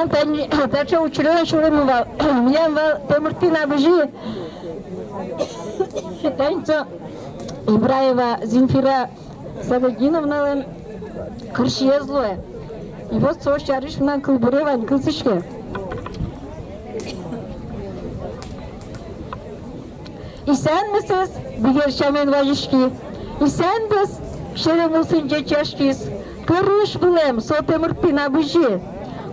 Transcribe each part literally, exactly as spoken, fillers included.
Тани таӵе учыръёс сюлэмын вал. Милям вал Темыртӥ набыжи. Тани со Ибраева Земфира Садрутдиновналэн кырсиез луэ. И вот со сярысь мынам кылбуре вань, кылзӥське. Исянмесэз бигер сямен вазиськи, исяндэс серем улсын ӟечаськиз. Кырысь вылэм со Темыртӥ набыжи.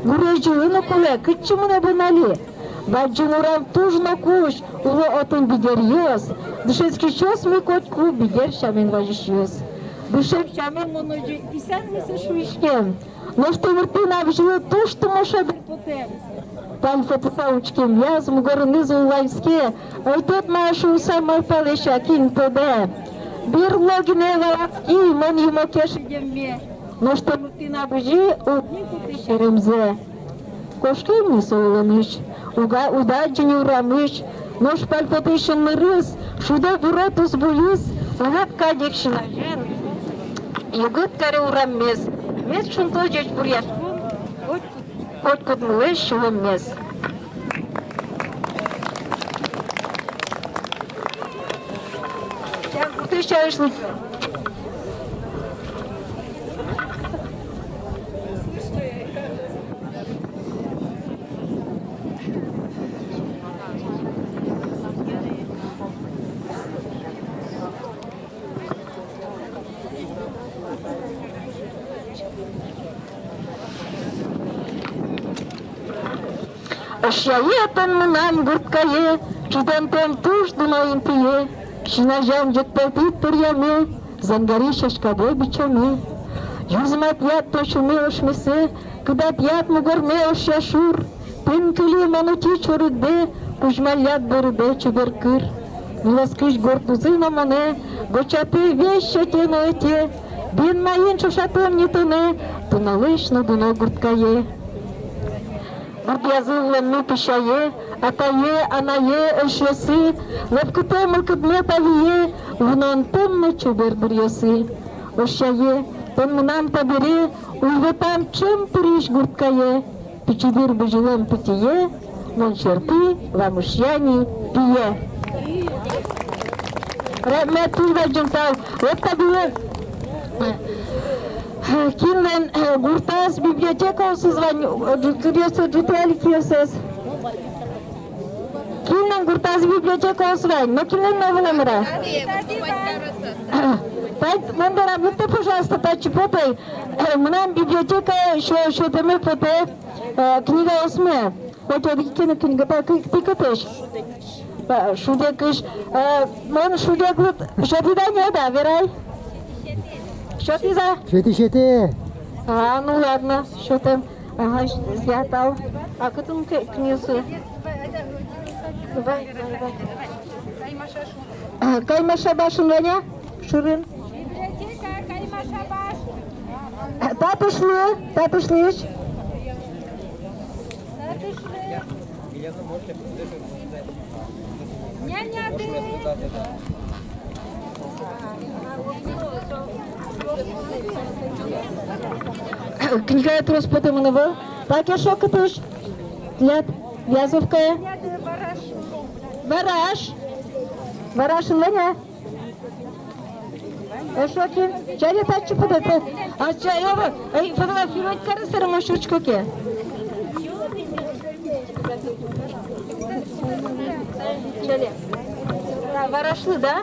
Гурезьлы но кулэ, кытчы мынэ бон али. Бадӟым урам туж но кузь, уло отын бигеръёс. Дышетскисьёс ми котьку бигер сямен вазисьёс. Дышем сямен мон озьы исянмесэ шуиськем. Нош Темыртӥ набыжилы туж тумо шабер потэм. Пальпотыса учкемъяз мугорыныз уллаське, ойдод ма шуыса малпалэся, кин тодэ. Берло гинэ валаськи мон юмоке шедемме. Нош Темыртӥ набыжи уг ни куты серемзэ. Кошкем ни со улонысь, уга, уд адӟы ни урамысь. Нош пальпотӥсь ымнырыз, шудо-выро тус-буйыз, улад кадь ик син азьын. Югыт каре ураммес, мед шунтоз ӟечбуръяськон коть, котькудмылэсь сюлэммес. Тя гуртысь сярысь лыдӟо. Ӧшъяе тон мынам, гурткае, чидантэм туж дуно интые. Син азям ӟег пӧлтӥд туръяме, зэнгари сяськадэ бичаме. Юзматъяд тон сюлмы ошмесэ, кыдатъяд мугорме ошъя шур. Пинкыли мон утӥ чорыгдэ, кузьмалляд бӧрыдэ чебер кыр. Нюлэскысь горд узы но монэ гочатэ весь ӧте но ӧте. Бен маин ӵошатэм ни тонэ, дуно лэсь но дуно гурткае. Гуртъязы улэммы песяе, атае, анае, эшъёсы, лӧпкытэ мылкыдме та вие, вунонтэм но чебер дыръёсы. Ӧшъяе тон мынам табере, уйвӧтам ӵем пырись гурткае. Пичи дыр бызьылэм пытьые, мон сьӧртӥ вамышъя ни пие. Рахмет, туж бадӟым тау. Вот табере, э, кинлэн, э, гуртаз библиотекаосыз вань, э, ӝу-, кыръёсыз, ӝутэ али киосыз. Кинлэн гуртаз библиотекаос вань, но кинлэн но ӧвӧл-а, мар-а? Тань, Мендера, лыктэ, пожалуйста, татчы потэ. Мынам библиотекае сё-, сётэме потэ, э, книгаосме. Хоть одӥг ке но книга, та кы-, тӥ кытысь? Та, Шудекысь. Э, мон Шудеклы сётӥ да, не да, верай? Сётӥ-а? Сётӥ, сётӥ. А, ну ладно, сётэм. Ага, я, тау. А кытын ке-, книгаосы? Вай, вай, вай. А, Каймаша башен вань-а? Шырын. Библиотека, Каймаша башен. А, татышлы, татышлысь. Татышлы. Няняды. Книгае трос потэмын ӧвӧл. Так, эшшо кытысь? Тӥляд Вязовкае. Вараш. Варашын вань-а? Эшшо кин? Чале татчы потэ. А чале, эй, фотографировать карыса, мон сюрчко ке. Чале. Да, Варашлы, да?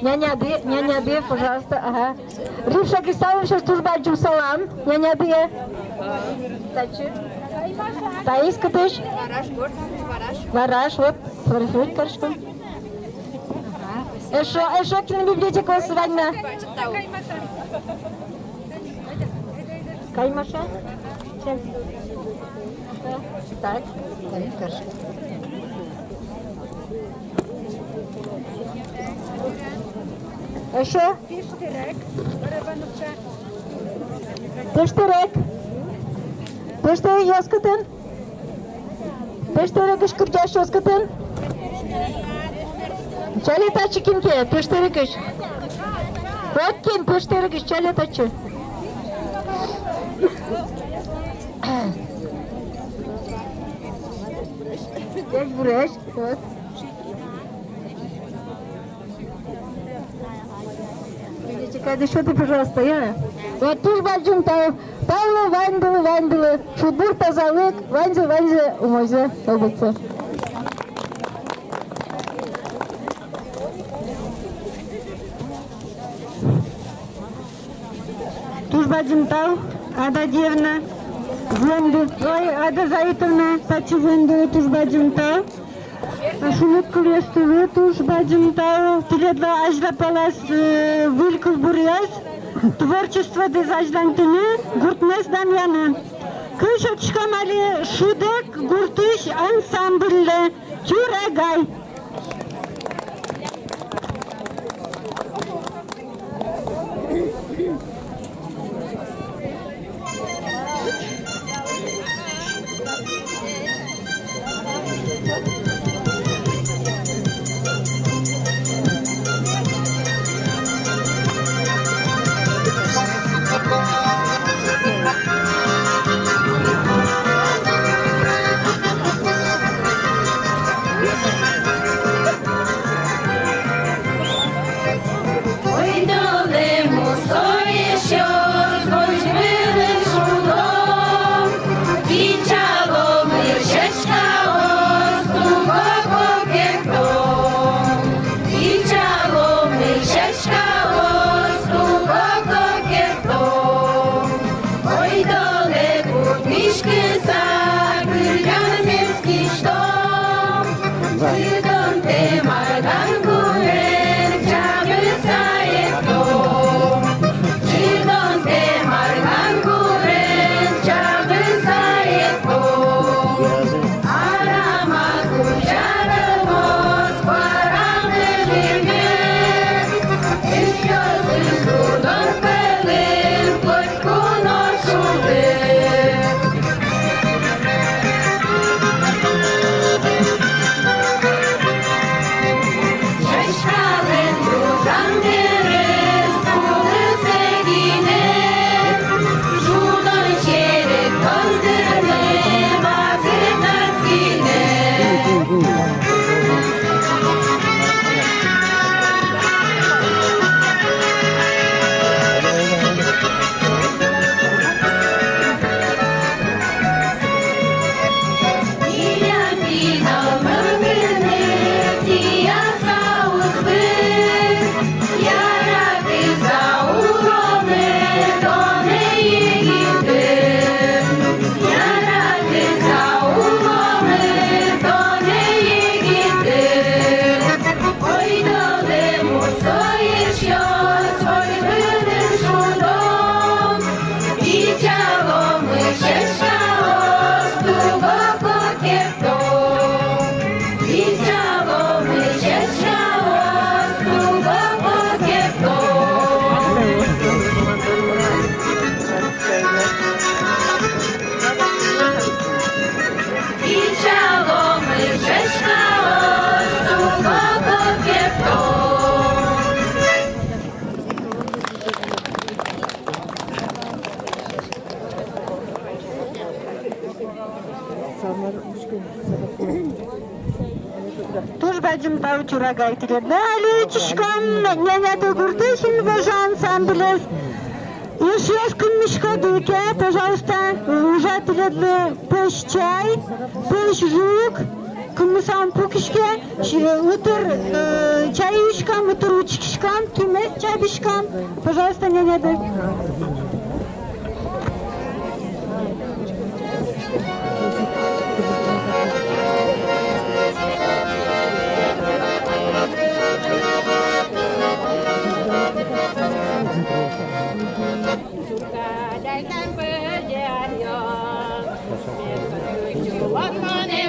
Няняды, няняды, пожалуйста, ага. Ривша Кристаловичлы туж бадӟым салам, няняды. Татчы. Таиз кытысь? Вараш, горд Вараш. Вараш, вот, фотографировать кариськом. Эшшо, эшшо кинлэн библиотекаосыз вань на? Каймаша? Так. Эшшо? Пештерек. Пештерекъёс кытын? Пештерекысь кырӟасьёс кытын? Чале татчы, кин ке Пештерекысь. Вот кин Пештерекысь, чале татчы. Весь буресь, вот. Видите, кадь ещё ты, пожалуйста, я. Вот, туж бадӟым тау, таулы, ваньдылы, ваньдылы, шудбур, тазалык, ваньзэ, ваньзэ умойзэ, солбытсэ. Туж бадӟым тау, Ада Диевна, вуэмды, ой, Ада Заитовна, татчы вуэмды, туж бадӟым тау. Шуныт кылъёстылы туж бадӟым тау. Тӥледлы азьлапалаз, э, выль кылбуръёс, творчестводэс азьлантыны, гуртмес данъяны. Кыл сётӥськом али Шудэк гуртысь ансамбльлы, «Тюрагай». Ойдолэ мусо эшъёс, возь вылын шудом, пичаломы сяськаос, туго кокетом, пичаломы сяськаос, туго кокетом. Ойдолэ кутӥськыса, кырӟан сӥзьтӥськом. Чидонтэ Марган гурен чабыса эктом. Чидонтэ Марган гурен чабыса эктом. Арамат кузя кылмоз, куарамы вирме. Эшъёсын шудон пӧлын котьку но шудэ. Сяськалэн ӝужан дырыз кулысэ гинэ, шудон серекъян дырмы вакытаз гинэ. Ойдолэ мусо эшъёс, возь вылын шудом, пичаломы сяськаос, туго кокетом, пичаломы сяськаос, туго кокетом. Туж бадӟым тау, Чурагай, тӥледлы. Али учкиськом, Няняды гуртысь «Инвожо» ансамблез. Эшъёс, кынмиськоды ке, пожалуйста, ужа тӥледлы пӧсь чай, пӧсь жуг, кынмыса ум пукиське, утыр, э, чай юиськом, утыр учкиськом, кимес чабиськом, пожалуйста, Няняды.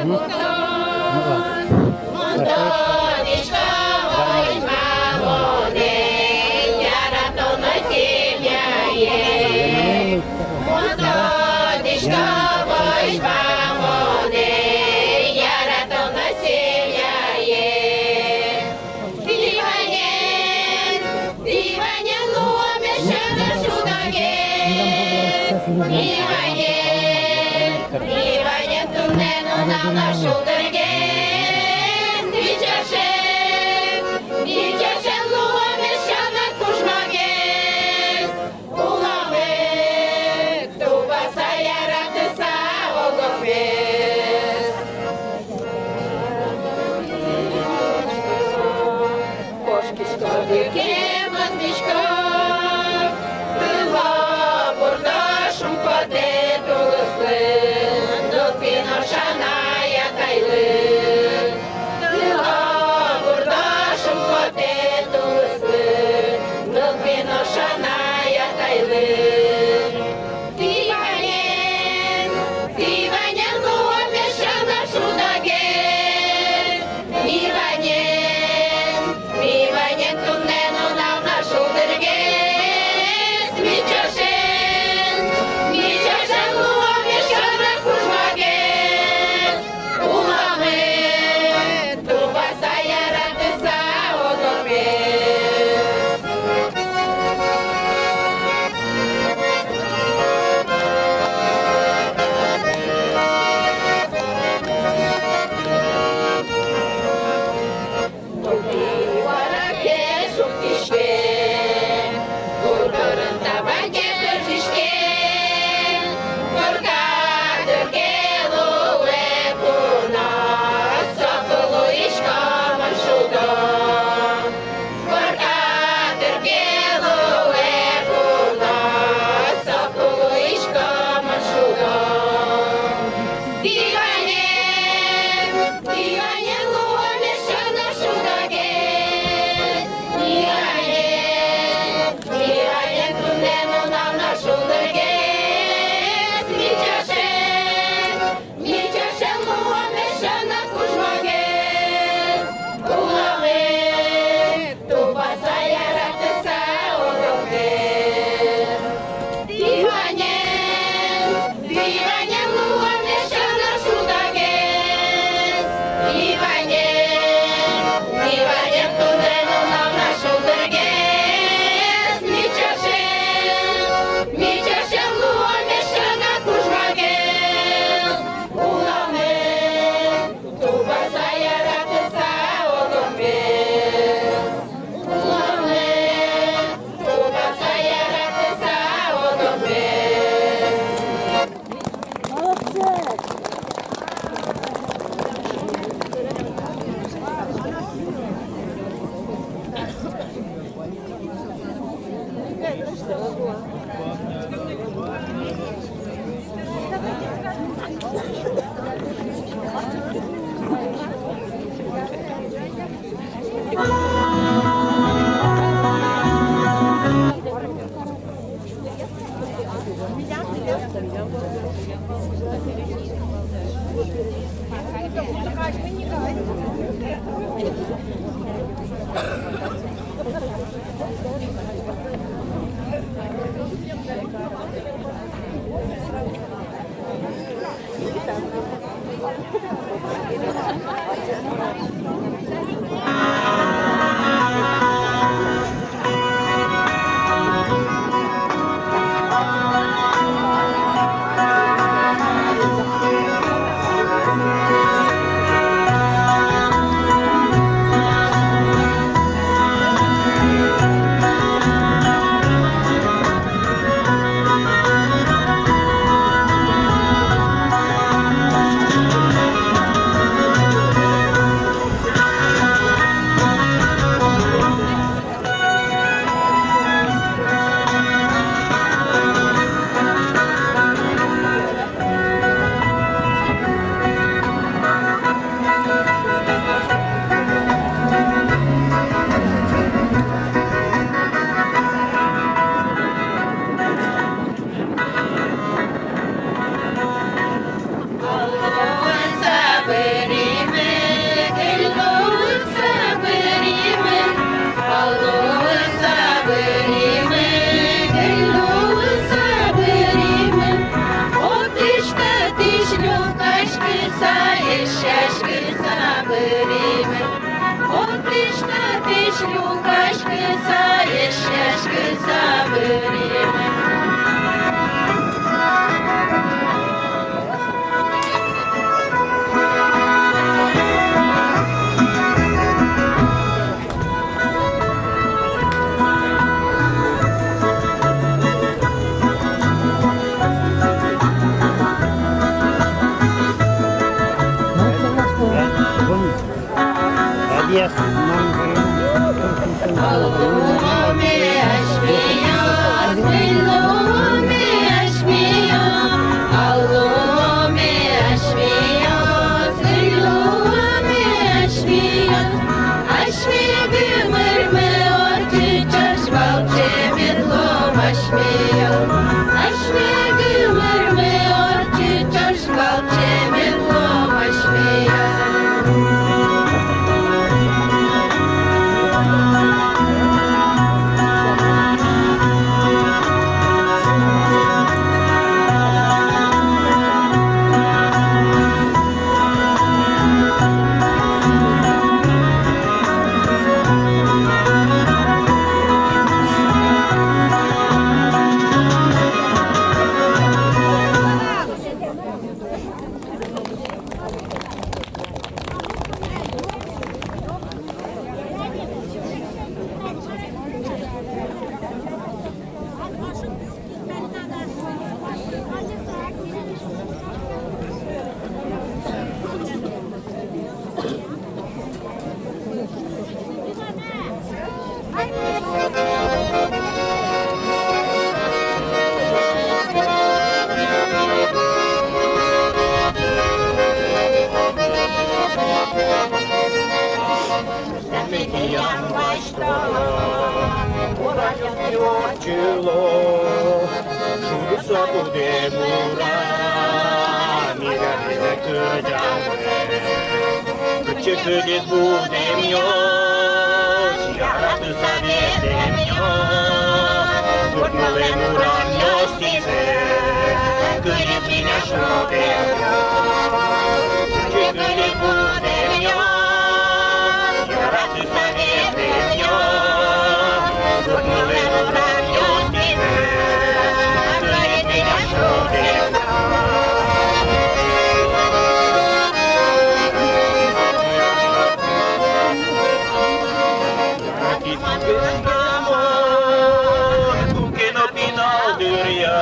Мон тодӥсько возьмамонэ, яратоно семьяе. Тӥ ваньмыз, тӥ ваньмыз луомы шӧдо шудогес. Тӥ ваньмыз, тӥ ваньмыз туннэ нунал но шулдыргес. Кишкоды ке возисько, кыло бурдо шумпотэ тулыслы, нылпи нош анай-атайлы. Кыло бурдо шумпотэ тулыслы, нылпи нош анай-атайлы. Тӥ ваньмыз, тӥ ваньмыз луом эшшо на шудогес. Ми ваньмыз, ми ваньмыз туннэ нунал на шулдыргес. Ми ӵошен, ми ӵошен луом эшшо на кужмогес. Уломы тупаса, яратыса одобрес. Куараке шуктӥське, гургорын табанге пыртӥське. Корка дырке луэ куно, соку луисько мон шудо. Корка дырке луэ куно, соку луисько мон шудо. Тӥ ваньмыз, тӥ ваньмыз луом эшшо на шудогес. Ми ваньмыз, ми ваньмыз туннэ нунал на шулдыргес. Ми ӵошен, ми ӵошен луом эшшо на кужмогес. Уломы тупаса, яратыса одобрес. Тӥ ваньмыз, тӥ ваньмыз луом эшшо на шудогес. Ми ваньмыз, ми ваньмыз туннэ нунал на шулдыргес. Ми ӵошен, ми ӵошен луом эшшо на кужмогес. Уломы тупаса, яратыса одобрес. Уломы тупаса, яратыса одобрес. Молодцы! Отысь-татысь люкаськыса, ещаськыса быримы. Отысь-татысь люкаськыса, ещаськыса быримы. Алломе асьмеос, кылломе асьмеос, алломе асьмеос, кылломе асьмеос. Асьме гымырмы ортчоз, валче мед луом асьмеос. Асьме гымырмы ортчоз, валче мед луом асьмеос. Стамекиян вайшто, урамъёсты ортчыло, шудыса будэ урам, милям кырӟанмы. Кыӵе кылиз будэмъёс, яратыса ветлэмъёс, гуртмылэн урамъёстӥзэ, кылиз милям шудэмъёс. Кыӵе кылиз будэмъёс, яратыса ветлэмъёс, гуртмылэн урамъёстӥзэ, кылиз милям шудэмъёс. Куке но пинал дыръя,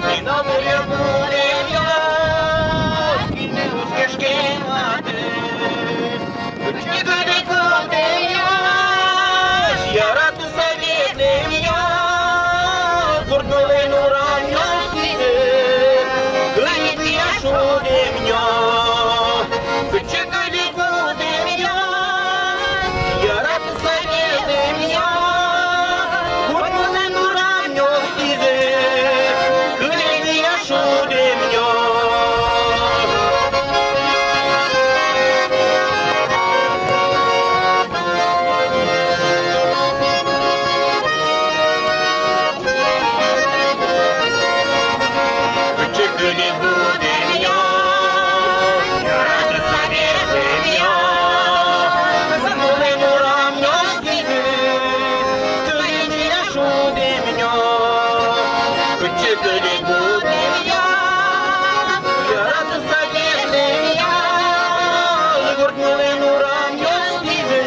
пинал дыръя будэмъёс, кинэ уз кышкы матэ. Кыӵе кылиз будэмъёс, яратыса ветлэмъёс, гуртмылэн урамъёстӥзэ, кылиз милям шудэмъёс. Кыӵе кылиз будэмъёс, яратыса ветлэмъёс, гуртмылэн урамъёстӥзэ, кылиз милям шудэмъёс. Кыӵе кылиз будэмъёс, яратыса ветлэмъёс, гуртмылэн урамъёстӥзэ, кылиз милям шудэмъёс. Кыӵе кылиз будэмъёс, яратыса ветлэмъёс, гуртмылэн урамъёстӥзэ,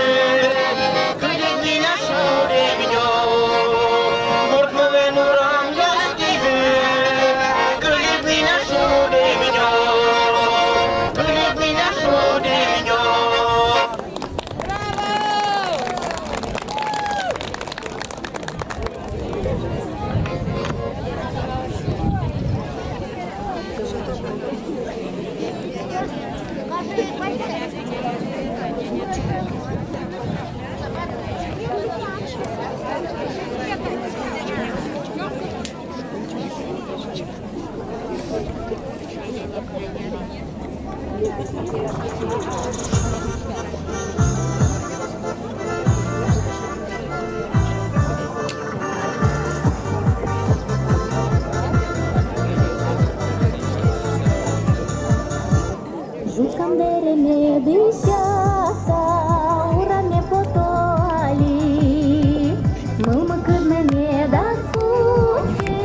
кылиз милям шудэмъёс. Гуртмылэн урамъёстӥзэ, кылиз милям шудэмъёс. Кылиз милям шудэмъёс. Жуткам дэреме дӥсяса, ураме потом али. Мылмыкыдмы медаз пуксьы,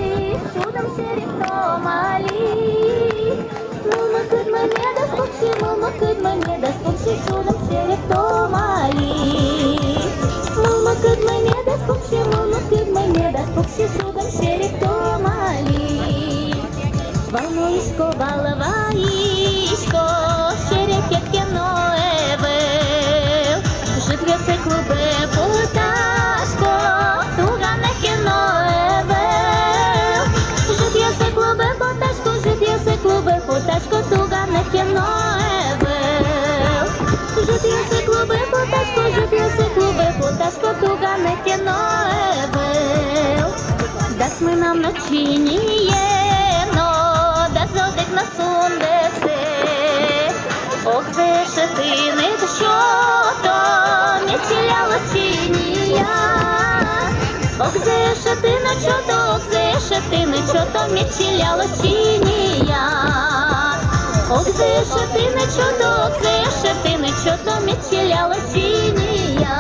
шудом серекъяськом али. Мылмыкыдмы медаз пуксьы, мылмыкыдмы медаз пуксьы, шудом серекъяськом али. Мылмыкыдмы медаз пуксьы, мылмыкыдмы медаз пуксьы, шудом серекъяськом али. Вал нуисько, вал вайисько, серекъяське но ӧвӧл. Ӝытъёсы клуб Ке но ӧвӧл. Ӝытъёсы клубе потасько, ӝытъёсы клубе потасько, туганы ке но ӧвӧл. Дас мынам но чиньые но, дас одӥг но сундэсэ. Огзэ эшетыны сёто, мед чилялоз чиньыя. Огзэ эшетыны сёто, огзэ эшетыны сёто, мед чилялоз чиньыя. Огзэ эшетыны сёто, огзэ эшетыны сёто, мед чилялоз чиньыя.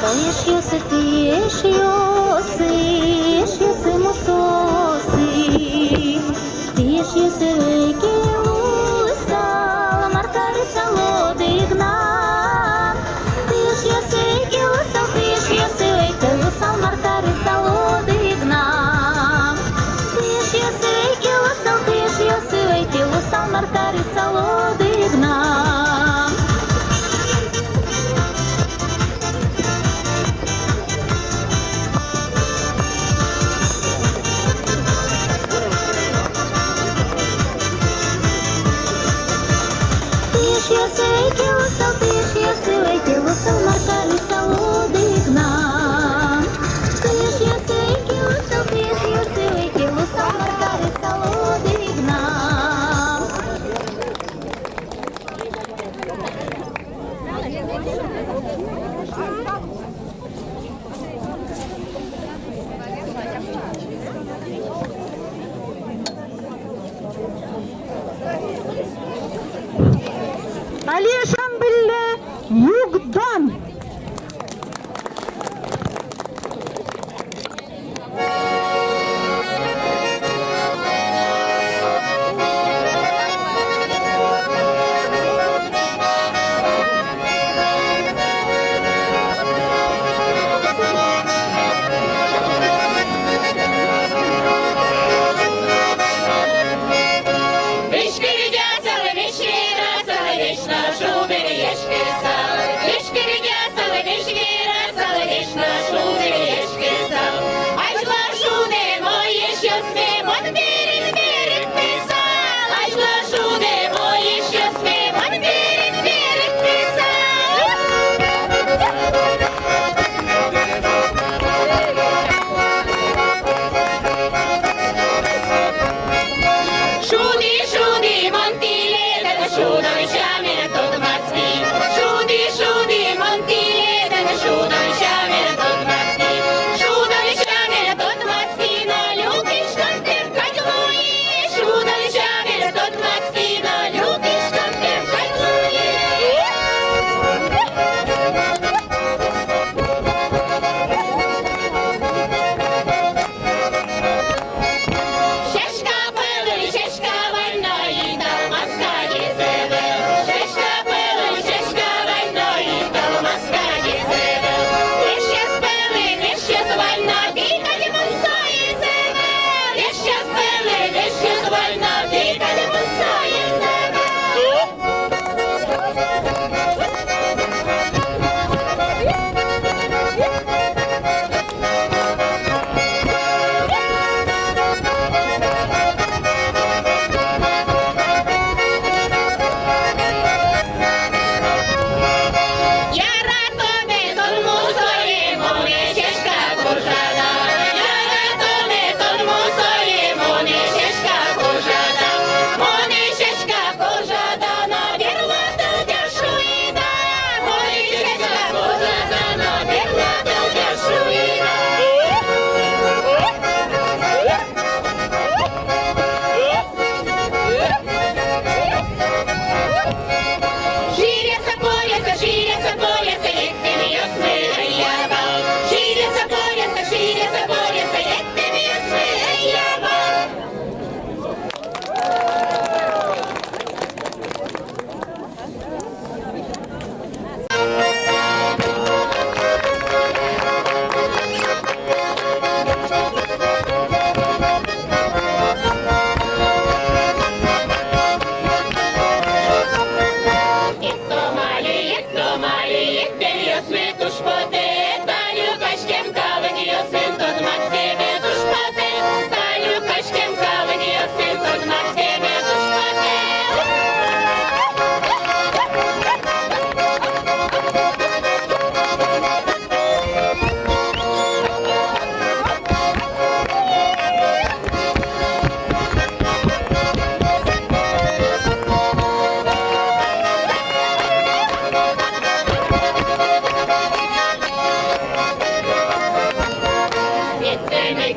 Ой, эшъёсы, тӥ эшъёсы, эшъёсы, мусоосы. Тӥ эшъёсы ӧй ке луысал, мар карысал одӥг на. Тӥ эшъёсы ӧй ке луысал, тӥ эшъёсы ӧй ке луысал, мар карысал одӥг на. Тӥ эшъёсы ӧй ке луысал, тӥ эшъёсы ӧй ке луысал, мар карысал одӥг на.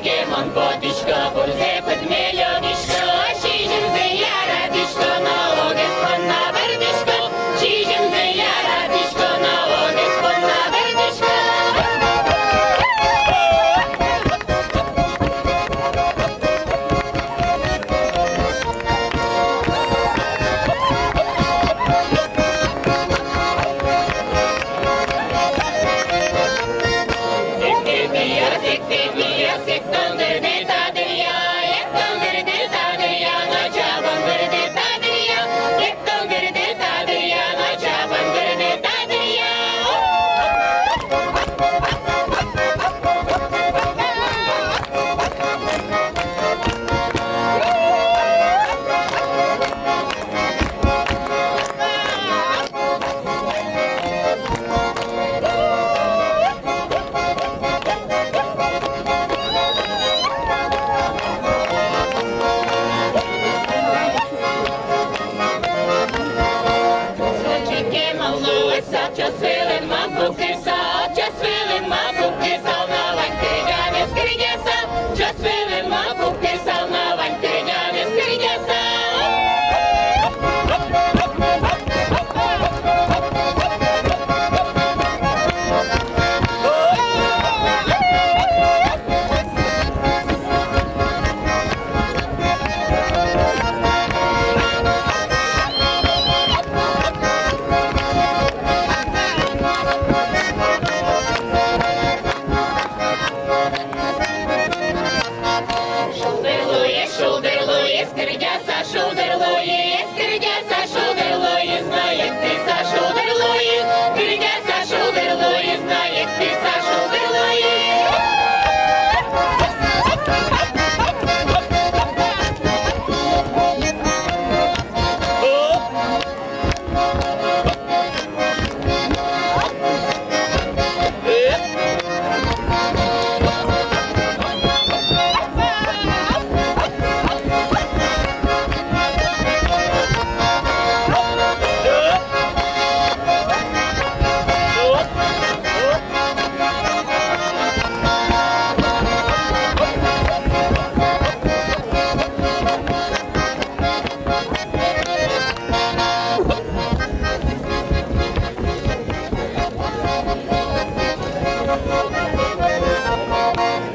Ке мон потӥсько, пурзэ пыдме лёгисько, сизьымзэ яратӥсько, налогез понна бӧрдӥсько, сизьымзэ яратӥсько, налогез понна бӧрдӥсько. Шулдыр луиз, шулдыр луиз, кырӟаса шулдыр луиз, кырӟаса шулдыр луиз, но эктыса шулдыр луиз, кырӟаса шулдыр луиз, но эктыса шулдыр луиз.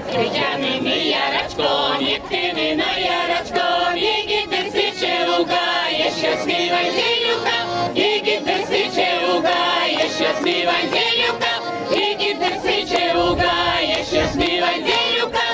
Кырӟаны ми яратӥськом, эктыны но яратӥськом, егит дыр сыӵе уг ай, эшъёсмы ваньзэ люка, егит дыр сыӵе уг ай, эшъёсмы ваньзэ люка, егит дыр сыӵе уг ай, эшъёсмы ваньзэ люка.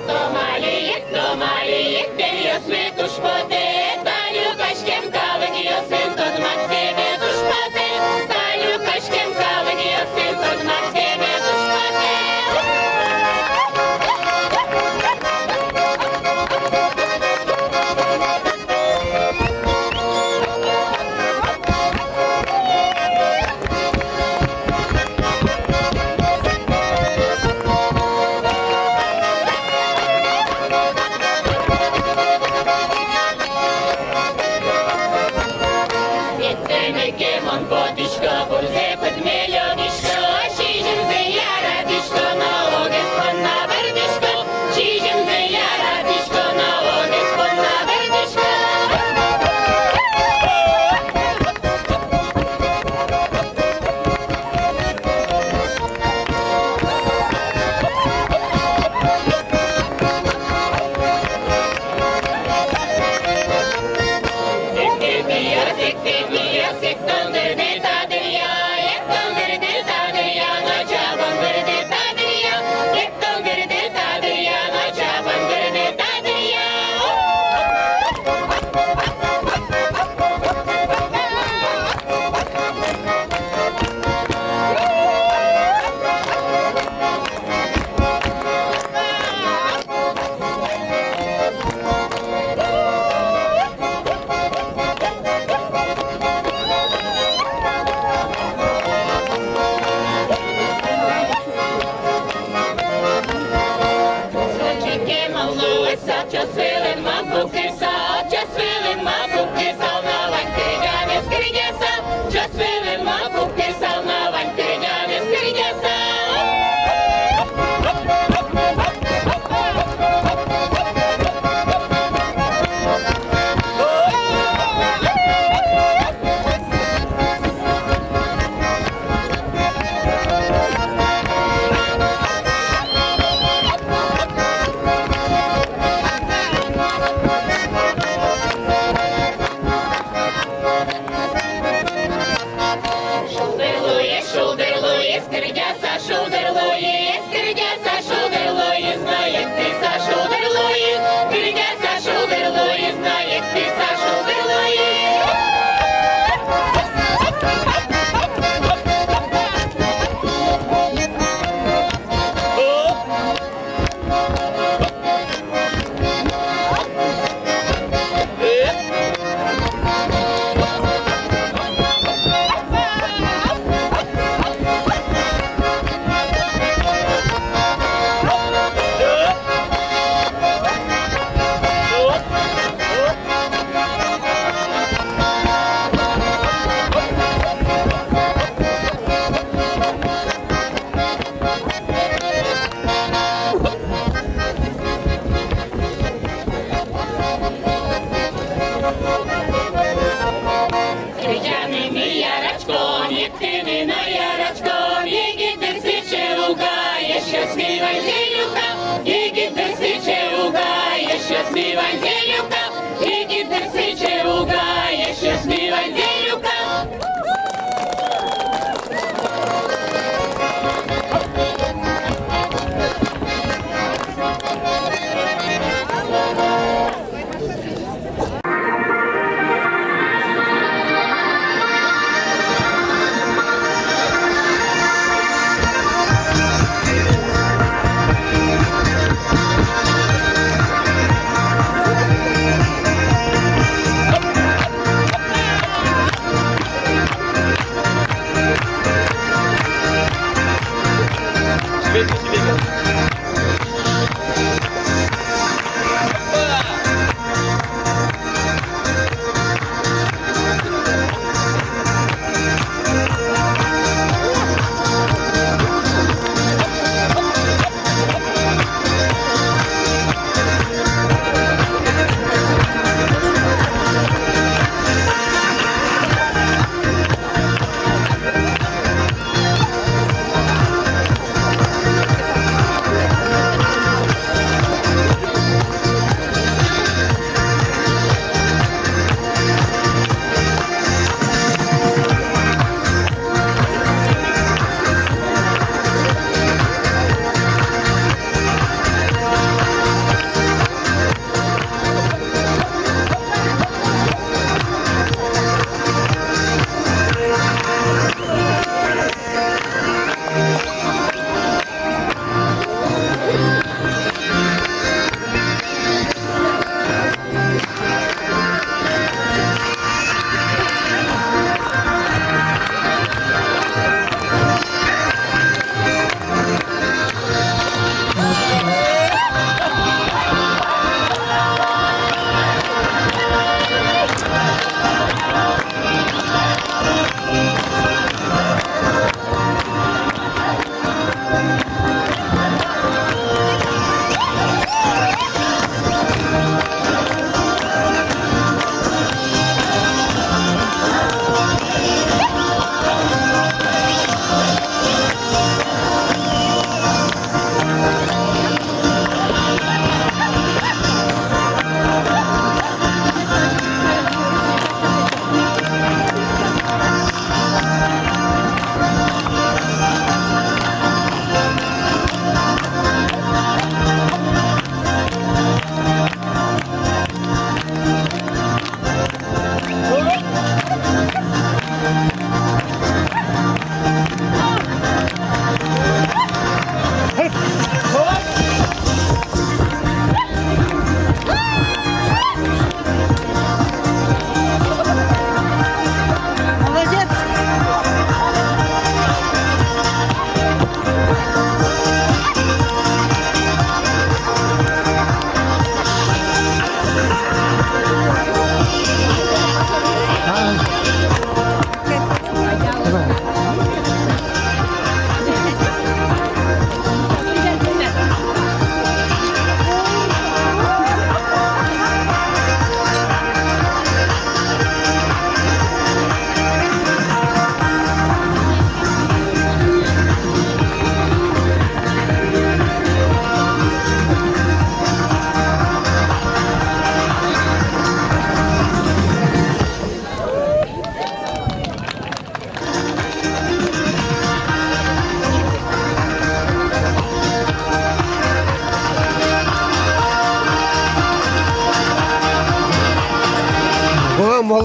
Томали, томали, тэльёсме туж потэ, та люкаськем калыкъёсын тодматскеме туж потэ, та люкаськем калыкъёсын тодматскеме туж потэ. Ветлэме ке мон потӥсько, пурзэ пыдме лёгисько, сизьымзэ яратӥсько, налогез понна бӧрдӥсько, сизьымзэ яратӥсько, налогез понна бӧрдӥсько.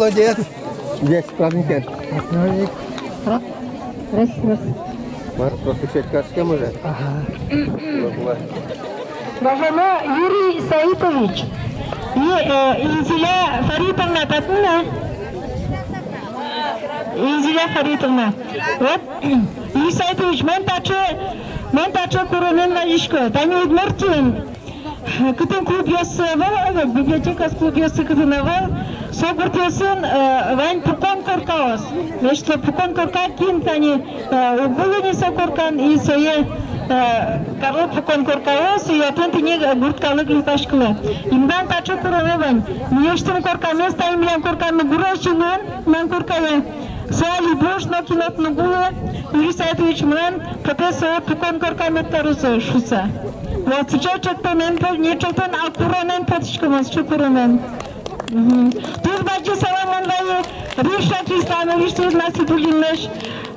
Молодец. Здесь праздник. Раз, раз. Мар, просто сеть кашке, может? Ага. Уважаемый Юрий Саитович и, э, Инзиля Фаритовна, татын-а? Инзиля Фаритовна. Вот, Юрий Саитович, мон таӵе, мон таӵе куронэн вазисько. Тани Удмуртиын кытын клубъёссы ӧвӧл, ӧвӧл, библиотекаос, клубъёссы кытын ӧвӧл, со гуртъёсын, э, вань пукон коркаос. Значит, пукон корка, кин тани, э, уг улы ни со коркан, и сое, э, каро пукон коркаос, и отын тӥни гурт калык люкаськылэ. И мынам таӵе куронэ вань. Мынэсьтым коркамес тани милям коркамы гурезь улын, мынам коркае. Со али буш, но кин но уг улы, Юрий Саитович, мынам потэ со пукон корка мед карозы шуыса. Вот сыӵе ӵектонэн, не ӵектон, а куронэн потӥськом, сыӵе куронэн. Мгм. Туж бадӟым салам мон вае Ришат Исламовичлы, Насибуллинлэсь,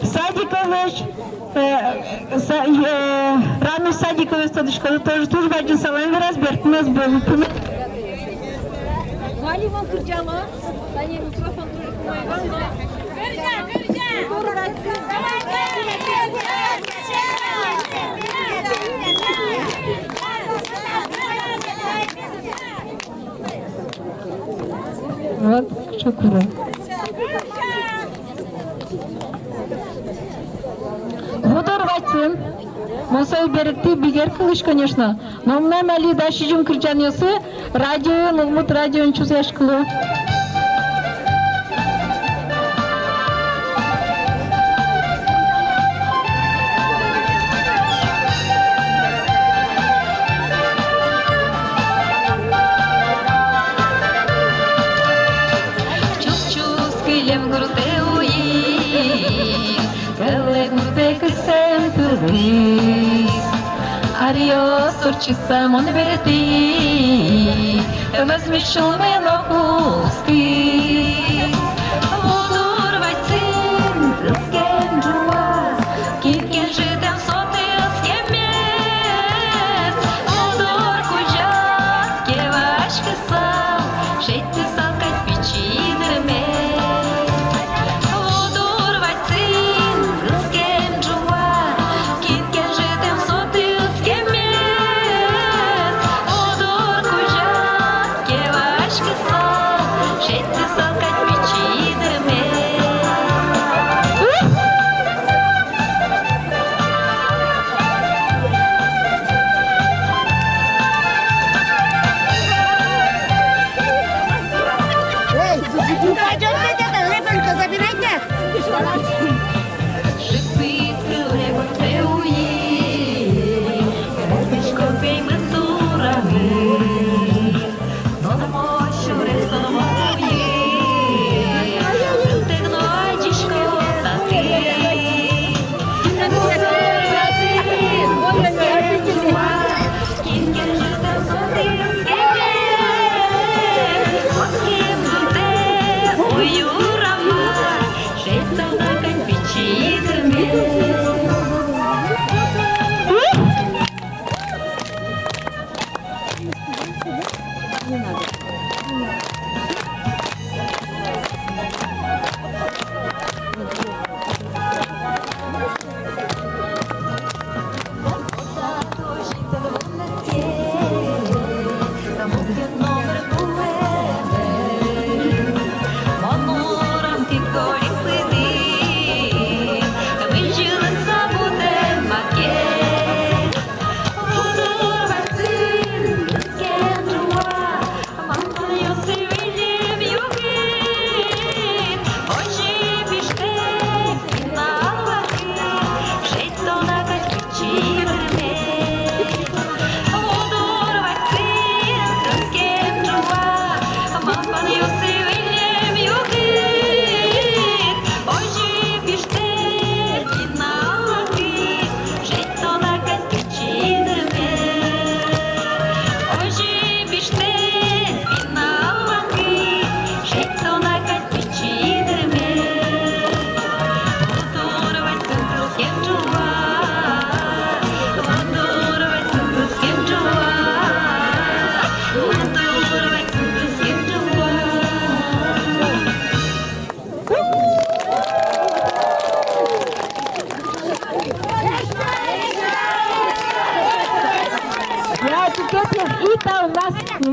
Садиковлэсь, э, са-, э, Ранус Садиковез тодӥсько, тоже туж бадӟым салам вераз, бертынэз, берлупынэз. Вали вал кырӟало. Тани микрофон тоже кумай вал. Кырӟа, кырӟа! Вот, шукура. Вудор вадьсын. Мон сое берыктӥ, бигер кылӥсь, конечно. Но мынам али дас сизьым кырӟанъёсы радиоын, Удмурт радиоын чузъяськыло. Чус-чус кылем гуртэ уйи, кылэ гуртэ кысэм пылысь. Аръёс ортчыса мон берыктӥ, мӧзмысь сюлмы но кутскиз. Вудор вадьсын кыскен ӝуа, кин ке ӝытэм со тылскемез. Вудор кузя ке васькысал, шедьтысал кадь пичи дырме. Вудор вадьсын кыскен ӝуа, кин ке ӝытэм со тылскемез. Вудор кузя ке васькысал, шедьтысал кадь пичи дырме. Эй, не кладёт ведь это, ребёнка забирайте.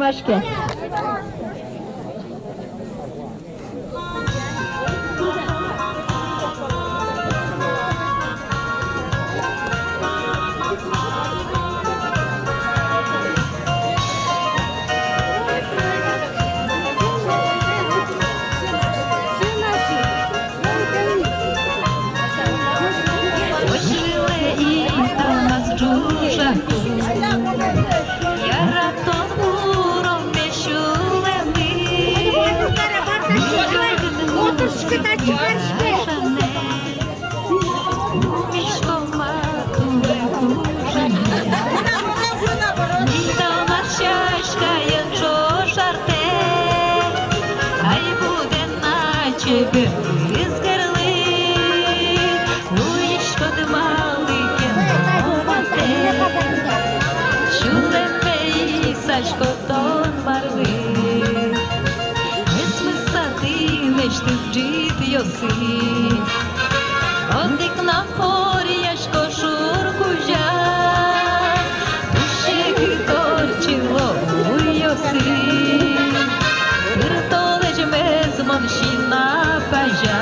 Ашке. Озьы луэ ик та у нас ӝужаку, яратон куромме сюлэмы. Отышкы, тачкарышкы. Пумиськом-а туэ кужаме? Италмас сяськаен ӵош артэ, ай, будэ на чебер ызгырлы. Луиськод малы ке но матэ, сюлэмме исасько тон марлы. Эсмыса тӥ лэсьтӥд ӝытъёсы, одӥг но поръясько шур кузя. Туж секыт ортчыло уйёсы, пыр толэзьмес мон сина пазя.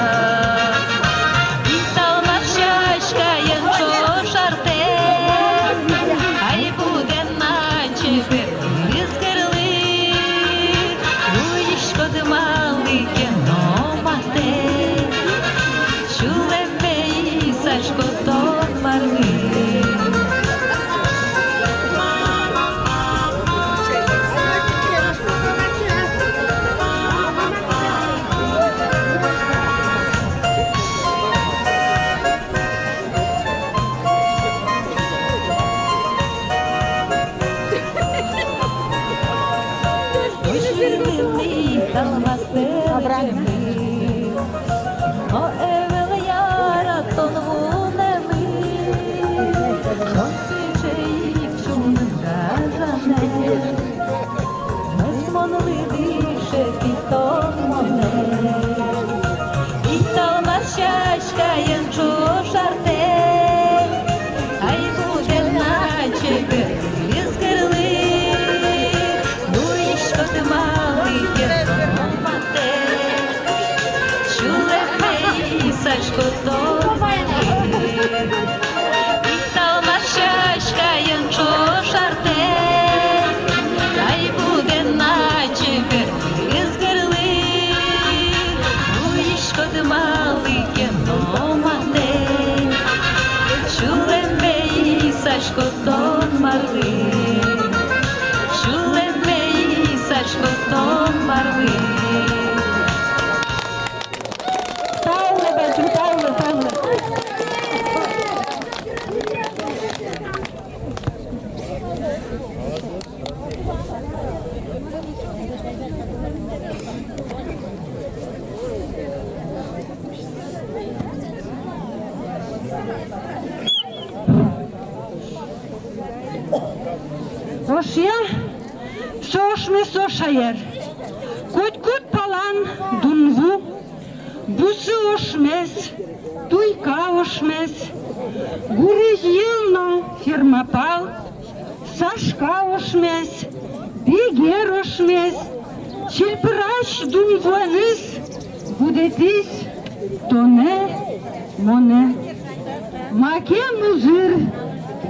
Италмас сяськаен ӵош артэ, ай, будэ на чебер ызгырлы. Луиськод малы ке но матэ, сюлэмме исасько тон марлы. Озьы луэ ик та у нас пӧлэмы, но ӧвӧл яратон вунэмы. Тон сыӵе ик сюлмын гажанэ, мес монлы дышетӥд тон монэ. Италмас сяськаен ӵош артэ, ай, будэ на чебер ызгырлы. Луиськод малы ке но матэ, сюлэмме исасько тон марлы. Италмас сяськаен ӵош артэ, ай, будэ на чебер ызгырлы. Луиськод малы ке но матэ, сюлэмме исасько тон марлы. Сюлэмме исасько тон марлы. Тау лэ, бадӟым тау лэ, тау лэ. Ошъя, со ошмес со шаер. Котькуд палан дунву, бусы ошмес, туйка ошмес, гурезь йӧл но ферма пал, сашка ошмес, бегер ошмес, чильпырась дунвуэныз будэтӥз тонэ, монэ. Макем узыр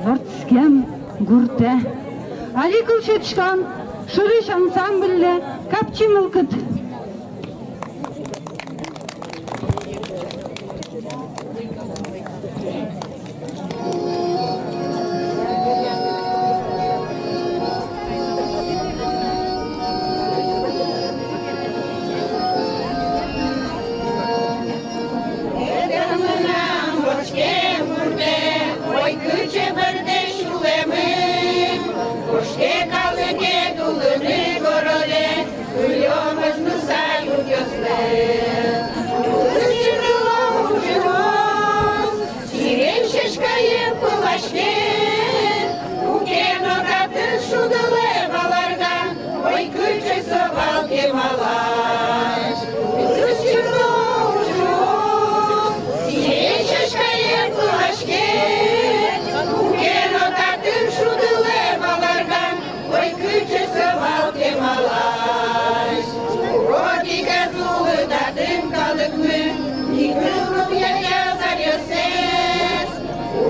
вордскем гуртэ. Али кыл сётӥськом «Шурысь» ансамбльлы, капчи мылкыд. Ой, кыӵе бӧрдэ сюлэмы, кошке калыке тулыны городэ, кылёмыз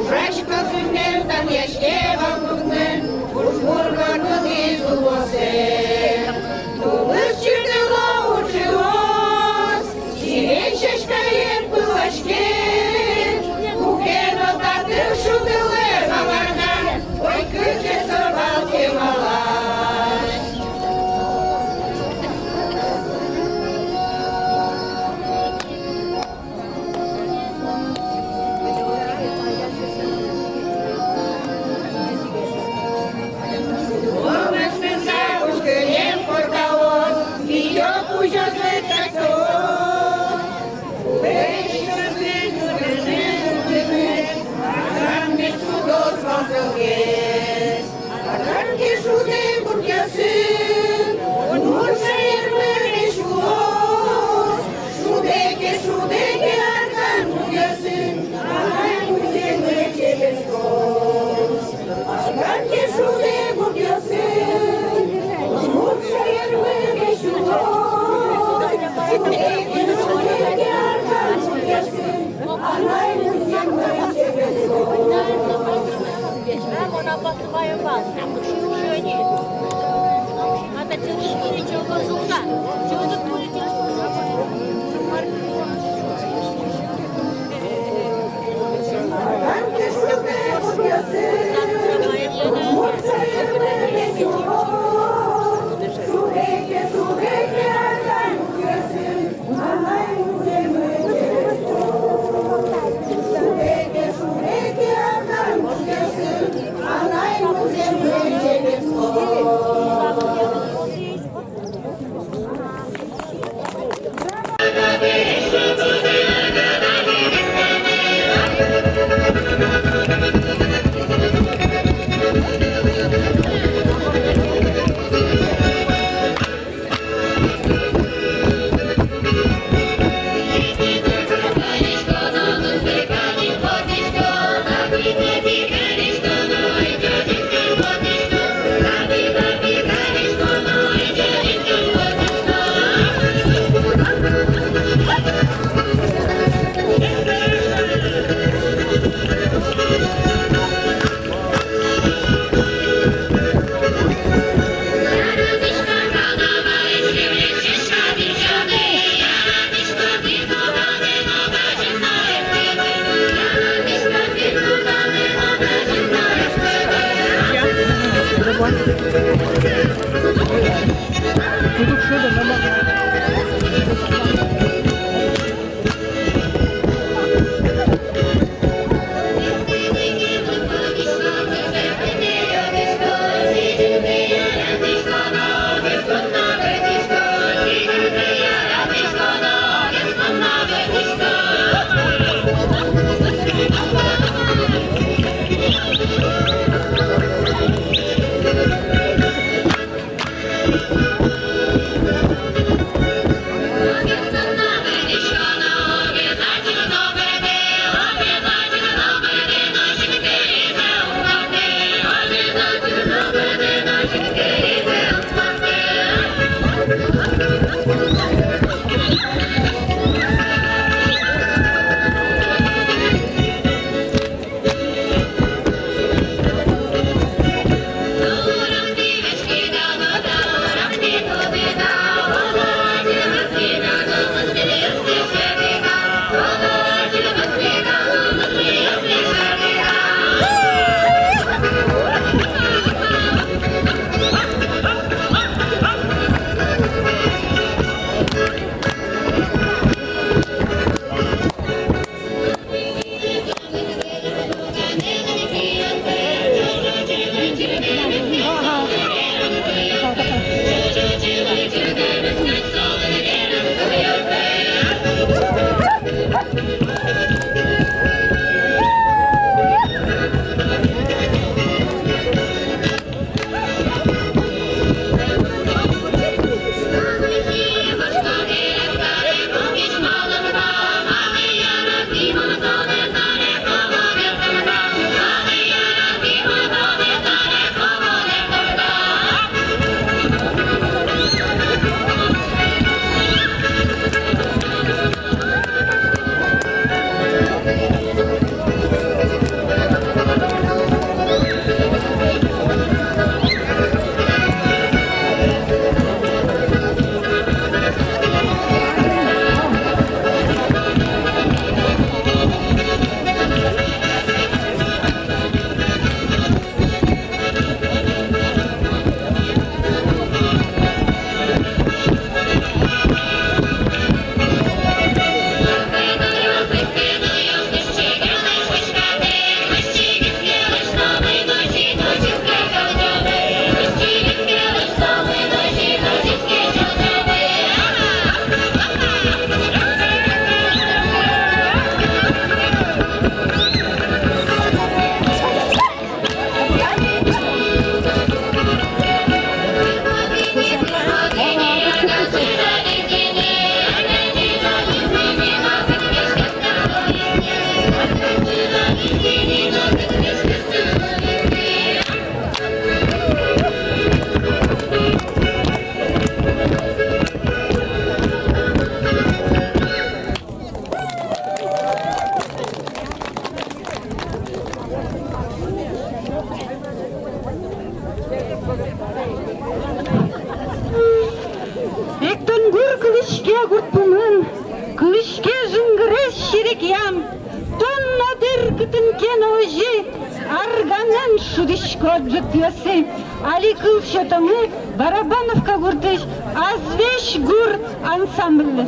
Ужась кӧзыммен данъяське вал кунмы, ужмур гордылӥз улосэ. Тулыс чирдыло ужъюос, сирень сяськаен пылаське. Куке но татын шудылэ малпан, ой, кыӵе со вал кемалась. Агам ке шудэ гуртъёсын, удмурт шаермы весь уло. Шудэ ке, шудэ ке, арган гуртъёсын, анай музъемы чеберскоз. Арган ке, шудэ гуртъёсын, удмурт шаермы весь уло. Шудэ ке, шудэ ке, арган гуртъёсын, анай музъемы чеберскоз. Шынгырес серекъям, тон но дыр кытын ке но озьы арганэн шудӥськод ӝытъёсы. Али кыл сётомы Барабановка гуртысь «Азвесь гур» ансамбльлы.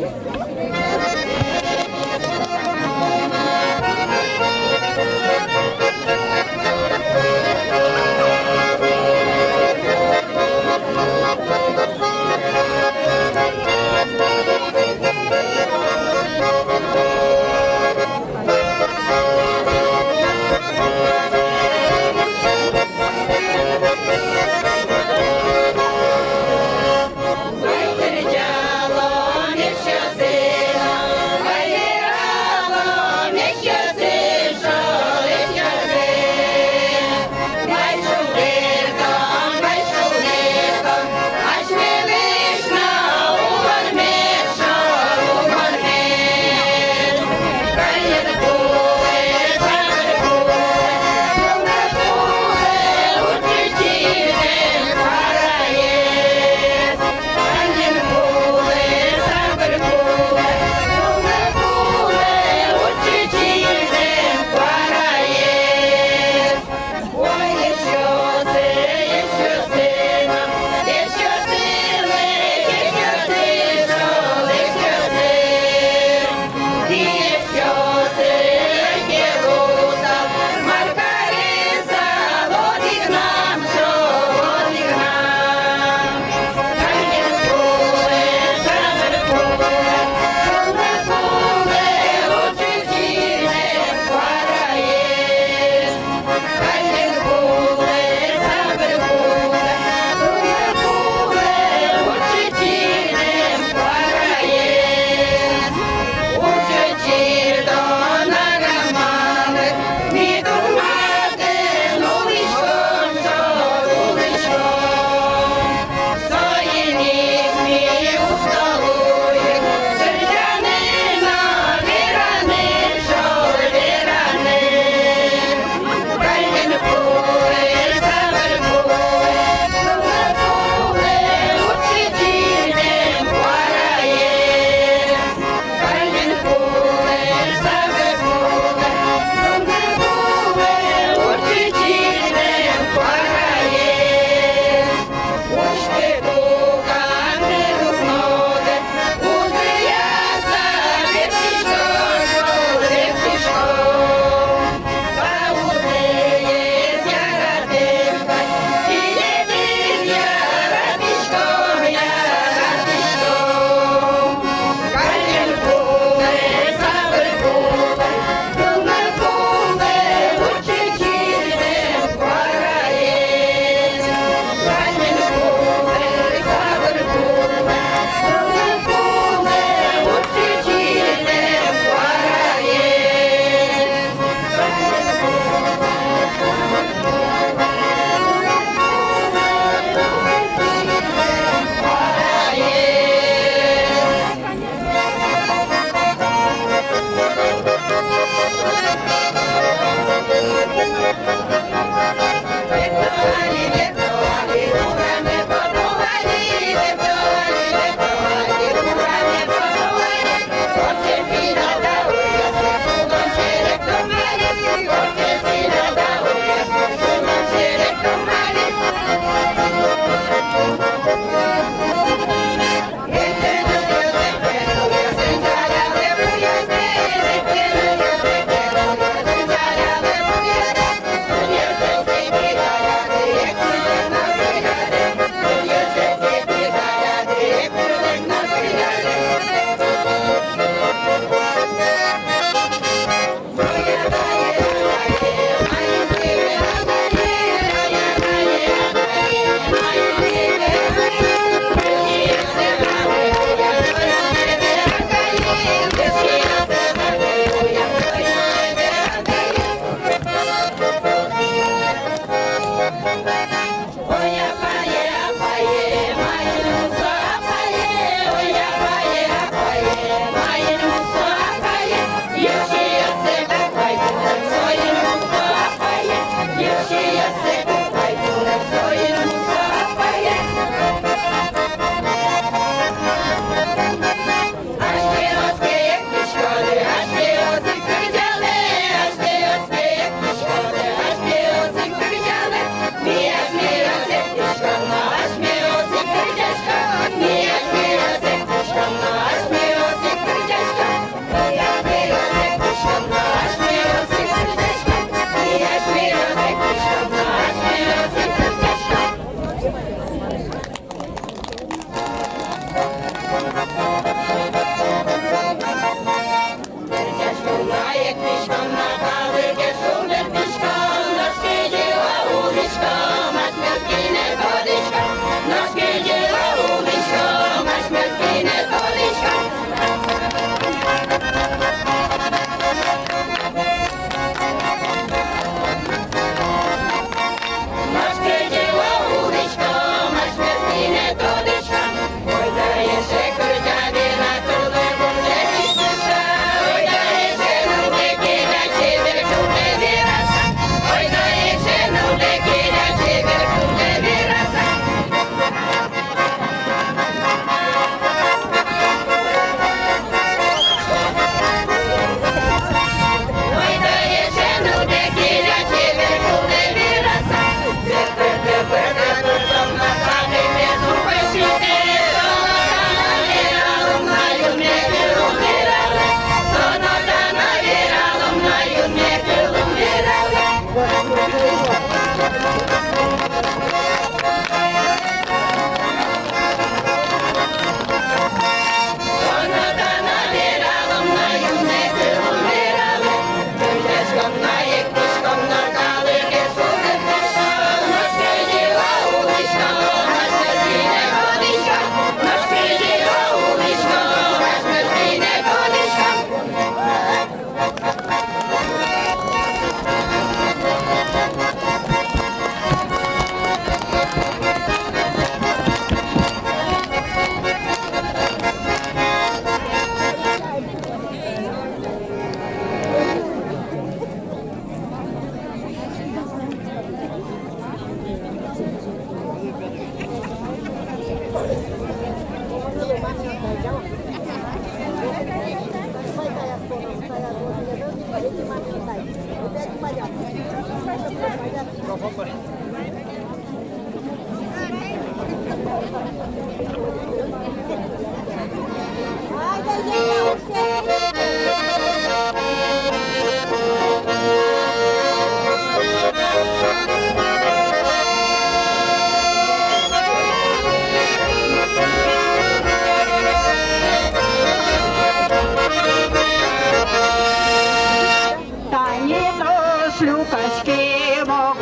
Тани нош люкаське мон.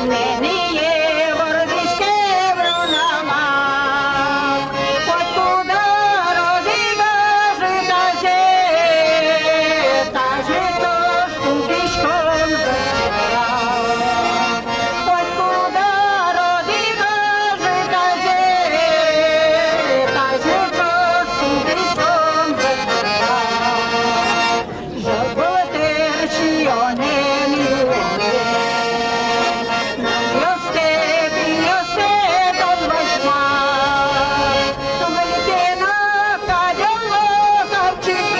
Нэние вордӥськем рунама, котькуд ар одӥг гажы таӵе, таӵе ӵош кутӥськом ӝытра. Котькуд ар одӥг гажы таӵе, таӵе ӵош кутӥськом ӝытра. Жагылтэ сиёнэн юонэн, нылъёстэ, пиёстэ тон возьма. Выль кенак кадь уло капчиен,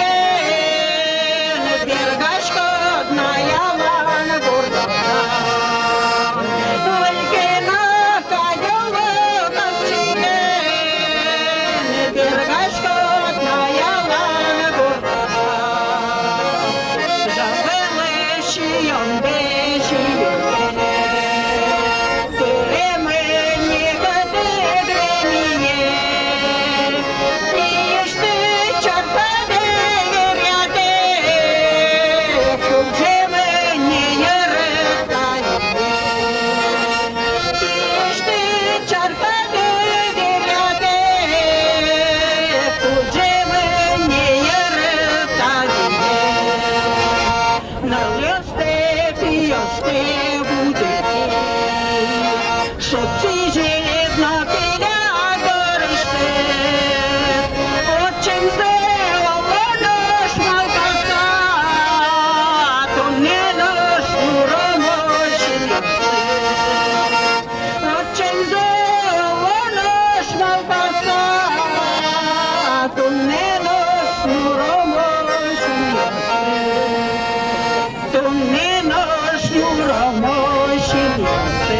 пергаськод на ялан гуртын. Выль кенак кадь уло капчиен, пергаськод на ялан гуртын. Жагылэ сиёндэ сиёнэн, тыремын некытӥд вемие. Пиысьтыд чарпадэ веръятэ, кудӟемын не йыры талиме. Пиысьтыд чарпадэ веръятэ, кудӟемын не йыры талиме. Нылъёстэ, пиёстэ будэтӥ, шуд сӥзед но келяд дорысьтыд. Ортчемзэ, оло нош малпаса, туннэ нош нюромы синъёсты. Ортчемзэ, оло нош малпаса, туннэ нош нюромы синъёсты. Туннэ нош нюромы синъёсты.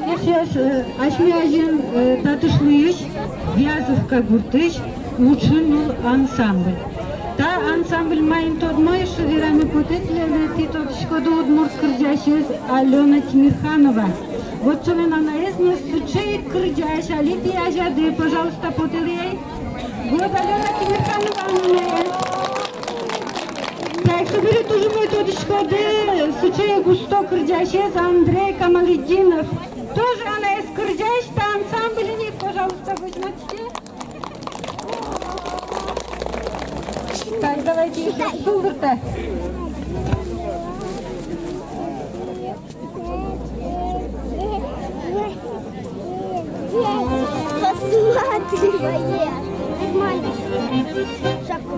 Эшъёс, э, асьме азьын, э, Татышлыысь, Вязовка гуртысь «Уӵы ныл» ансамбль. Та ансамбль маин тодмо, эшшо вераме потэ тӥледлы, тӥ тодӥськоды удмурт кырӟасез Алёна Тимерханова. Вот солэн анаез но сыӵе ик кырӟась, али тӥ азяды, пожалуйста, потэлэ ай. Вот Алёна Тимерханова анаез. Та ик собере туж умой тодӥськоды сыӵе ик усто кырӟасез Андрей Камалетдинов. Тоже анаез кырӟась, та ансамбльын ик, пожалуйста, возьматӥське. Так, давайте ещё стул дыртэ. Посмотри.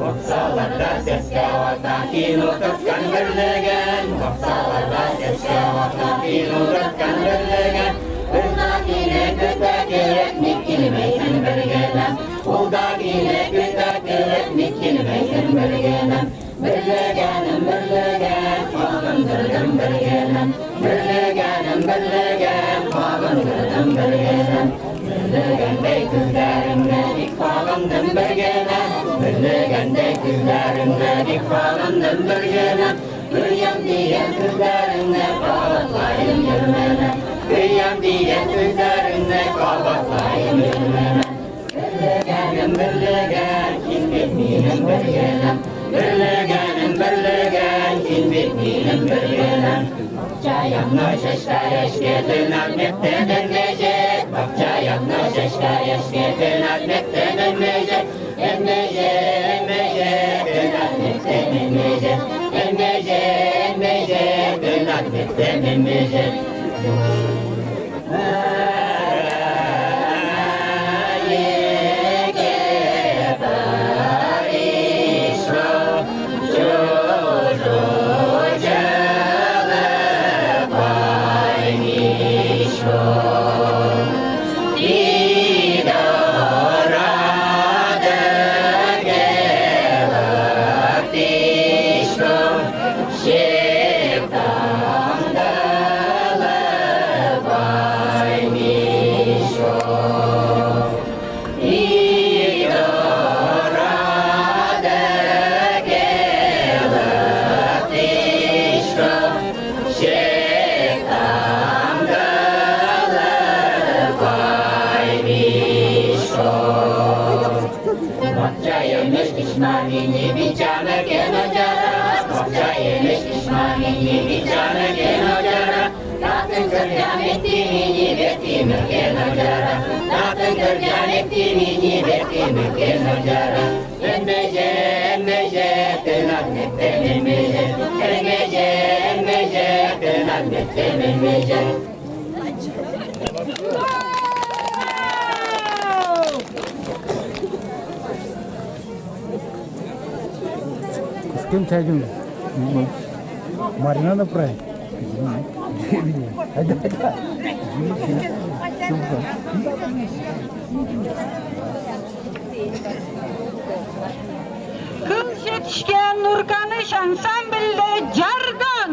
Воксаллы дас сяська вата, кин укыр кан берлыган. Воксаллы дас сяська вата, кин укыр кан берлыган. Улда кинэ кутэ кылыт, мед килмейзы бергелэн. Улда кинэ кутэ кылыт, мед килмейзы бергелэн. Берлыган, берлыган, погон гырдын бергелэн. Берлыган, берлыган, погон гырдын бергелэн. Берлыган дэй кылдарымнэ, ик погоным бергелэн. Берлыган дэй кылдарымнэ, ик погоным бергелэн. Куян тӥян кылдарымнэ, погон лайын йырмелэн. Куян тӥян кылдарымнэ, погон лайын йырмелэн. Берлыганым, берлыган, кин пе мыным бергелэн. Берлыганым, берлыган, кин пе мыным бергелэн. Бакчаям но сяськаяське, тынад мед тэмемезы. Бакчаям но сяськаяське, тынад мед тэмемезы. Эмезы, эмезы, тынад мед тэмемезы. Эмезы, эмезы, тынад мед тэмемезы. Сектантылы ваймисько, и дорады келыктӥсько, сектантылы ваймисько. Бакчаямы эшкысь мамине бичамы ке но ӟара, бакчаямы эшкысь мамине бичамы ке но ӟара. Татын кырӟам эктӥм ини, эктӥм ке но ӟара. Татын кырӟам эктӥм ини, эктӥм ке но ӟара. Эмезы, эмезы, тынад мед тэмемезы. Эмезы, эмезы, тынад мед тэмемезы. С кем чайдём? Марина направь. Айда, айда. Кыл сётӥське Нурканысь ансамбльлы «Ӟардон».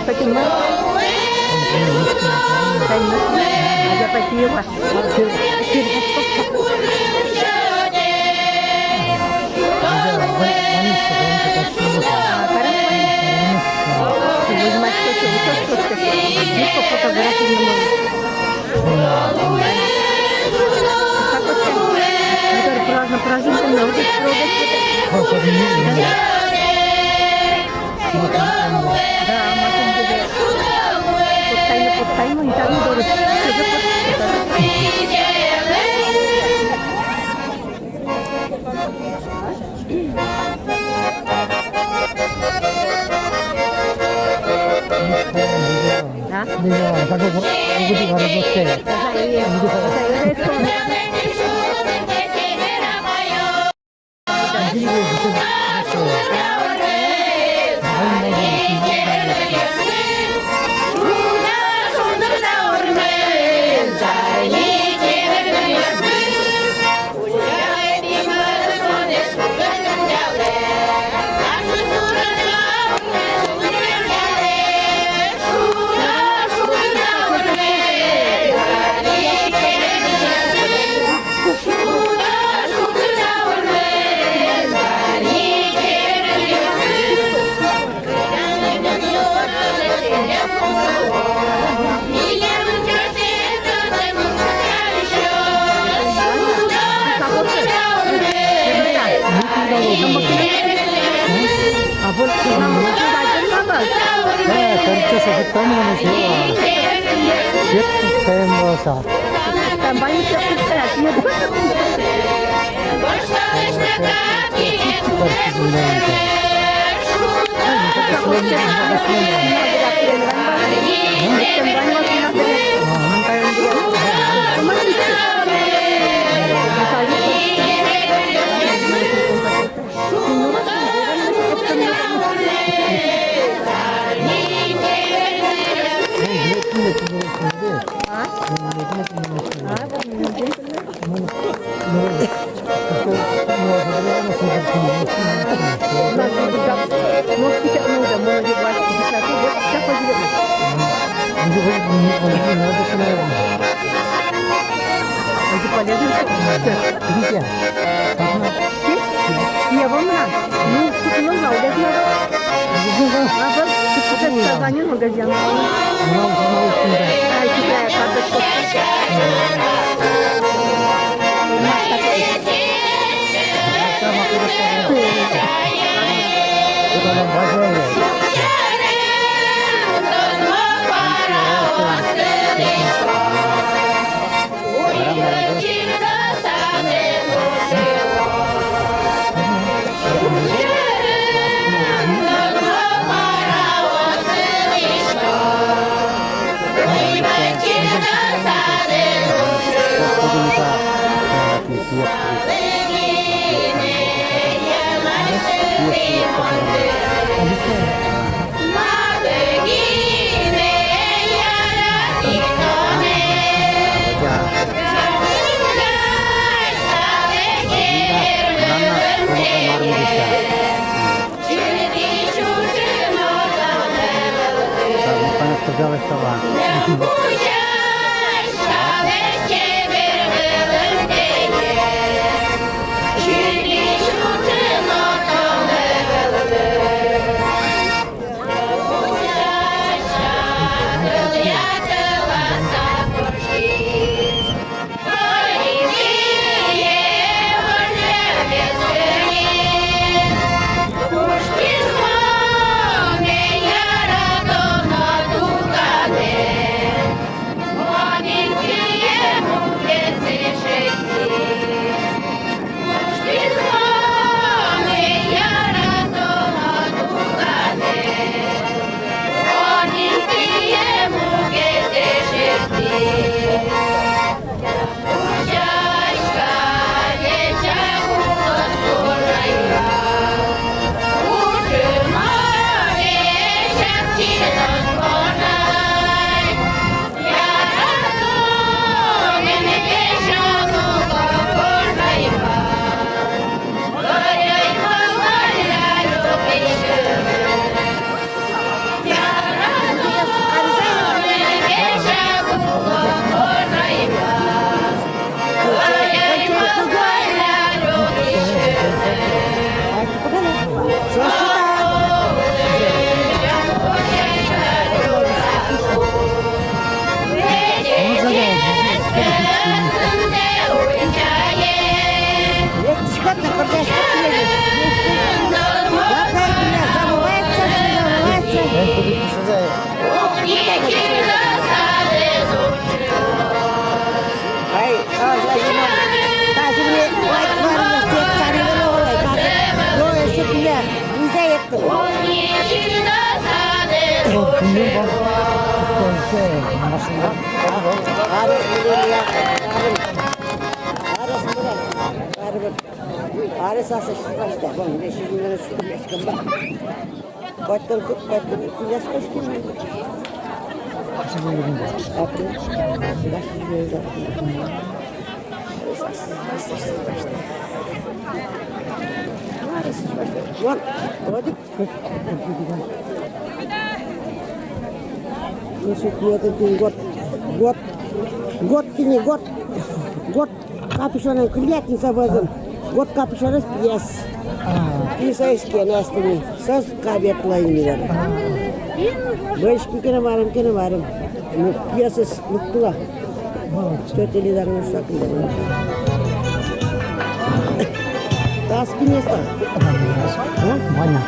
Почему? Конечно. А я пойти его. А, хорошо. Возьмать то, что вы тоже просто. Здесь по фотографии не могут. Как вот там? Например, праздник, праздник, там, вот, трогать. Да, матым гинэ. Поттайно, поттайно, и там доры. А? Ага, и Арес асыш пашта, вон, беш юж миллион сюрес кемба. Котькин, котькин, куяс котькин. Атын, баш юж миллион. Арес асыш пашта. Вон, вот. Слушай, вот это год, год, год тӥни, год, год. Капюшонэн кыллятин со вӧзын. Вот капюшонэз пиез. А. И со эскены астыны. Соос кабетло ини вера. А. Бӧйшки кенэ марым, кенэ марым. Ну, пиезэз лыктыло. Молодец. Тётя Лиза, ну, сак, да. Таски место. А? Ваня.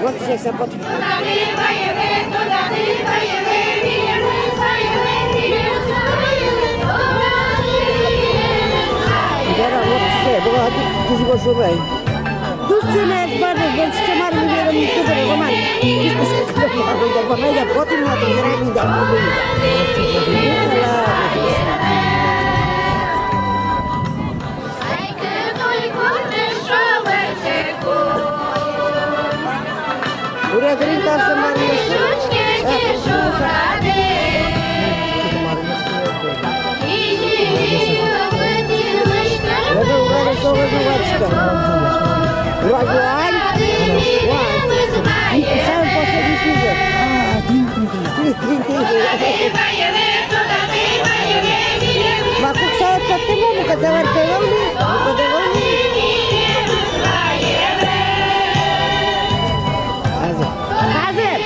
Вот сейчас я под- Яра, вот всё, было один кузьма шурай. Тут цена с бабой, больше, чем армия, вером, не туда, Роман. Роман, я потом надо, я не дам, не буду. Урядырин тарсы мармес. Ура, ура, ура, ура, ура. И самый последний сюжет. Ма, куке со ӧд поттэ, мон мукет заварить ӧй вал ни, мукет ӧй вал ни. Азыр. Азыр.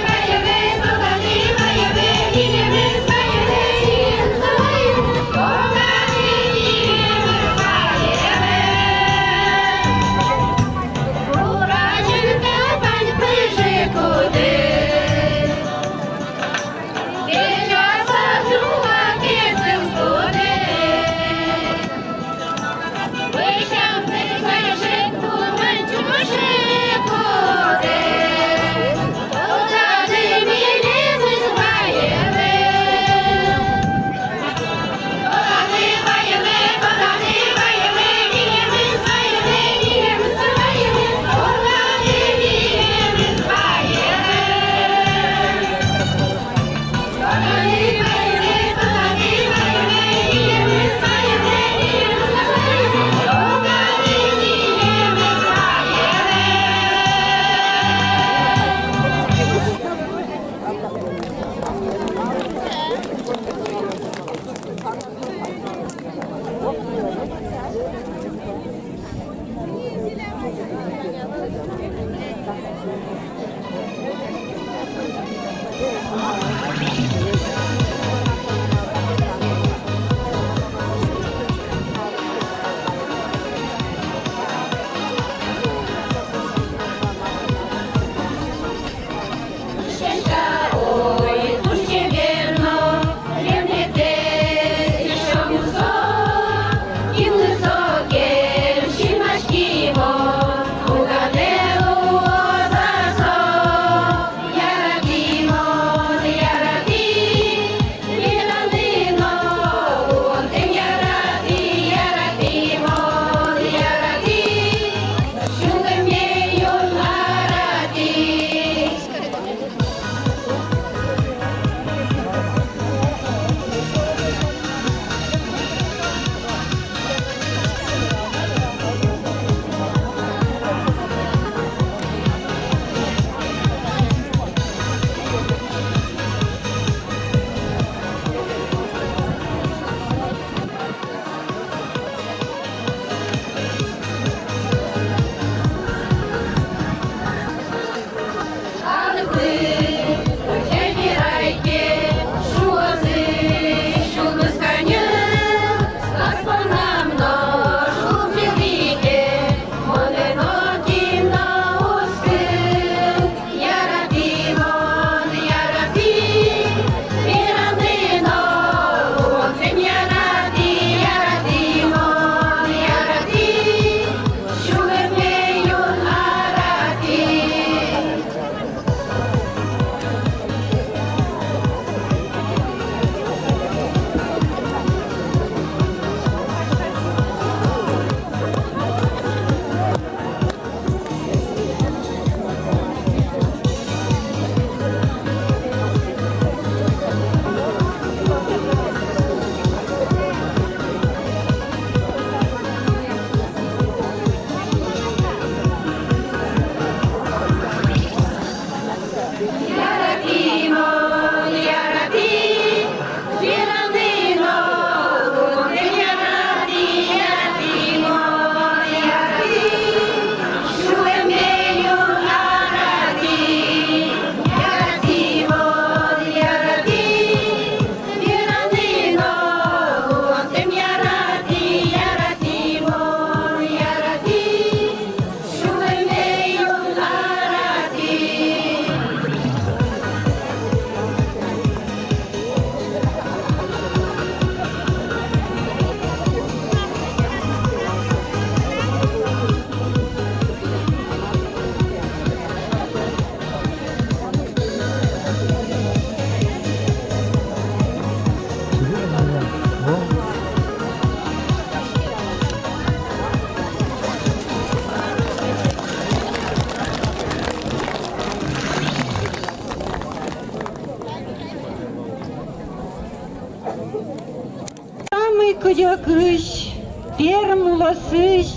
Кыдёкысь, Пермь улосысь,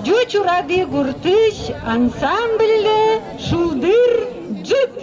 Ӟуч Урады гуртысь ансамбльлы шулдыр ӝыт.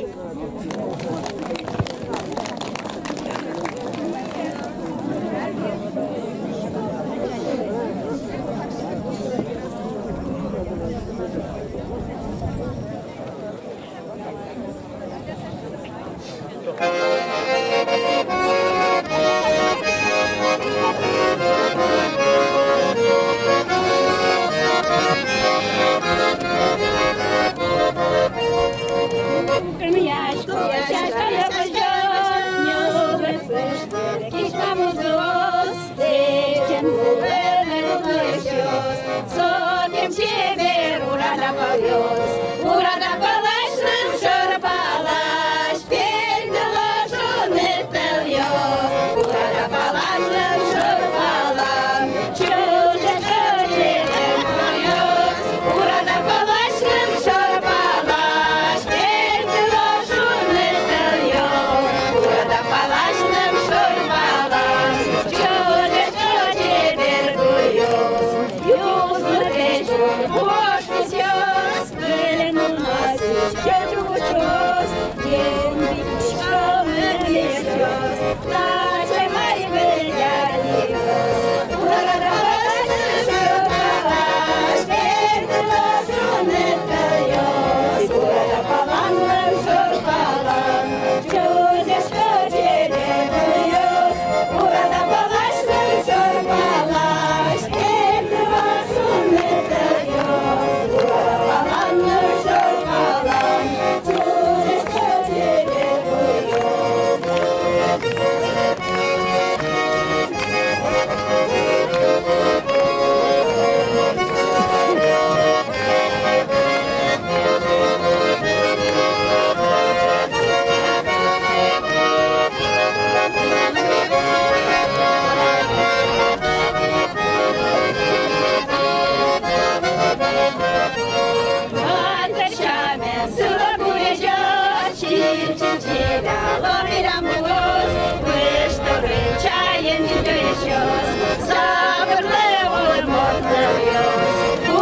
Сокем чебер урада палъёс, урада паласьным шор палась, пельтыло шуныт тӧлъёс, урада паласьным шор палась, чузъясько чебер буёс, урада паласьным шор палась, пельтыло шуныт тӧлъёс, урада паласьным шор палась, чузъясько чебер буёс.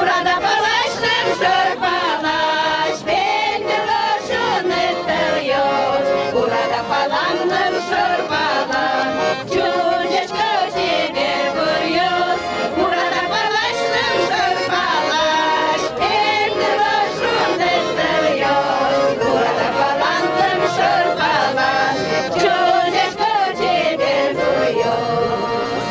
Урада паласьным шор палась, пельтыло шуныт тӧлъёс, урада паласьным шор палась, чузъясько чебер буёс, урада паласьным шор палась, пельтыло шуныт тӧлъёс, урада паласьным шор палась, чузъясько чебер буёс.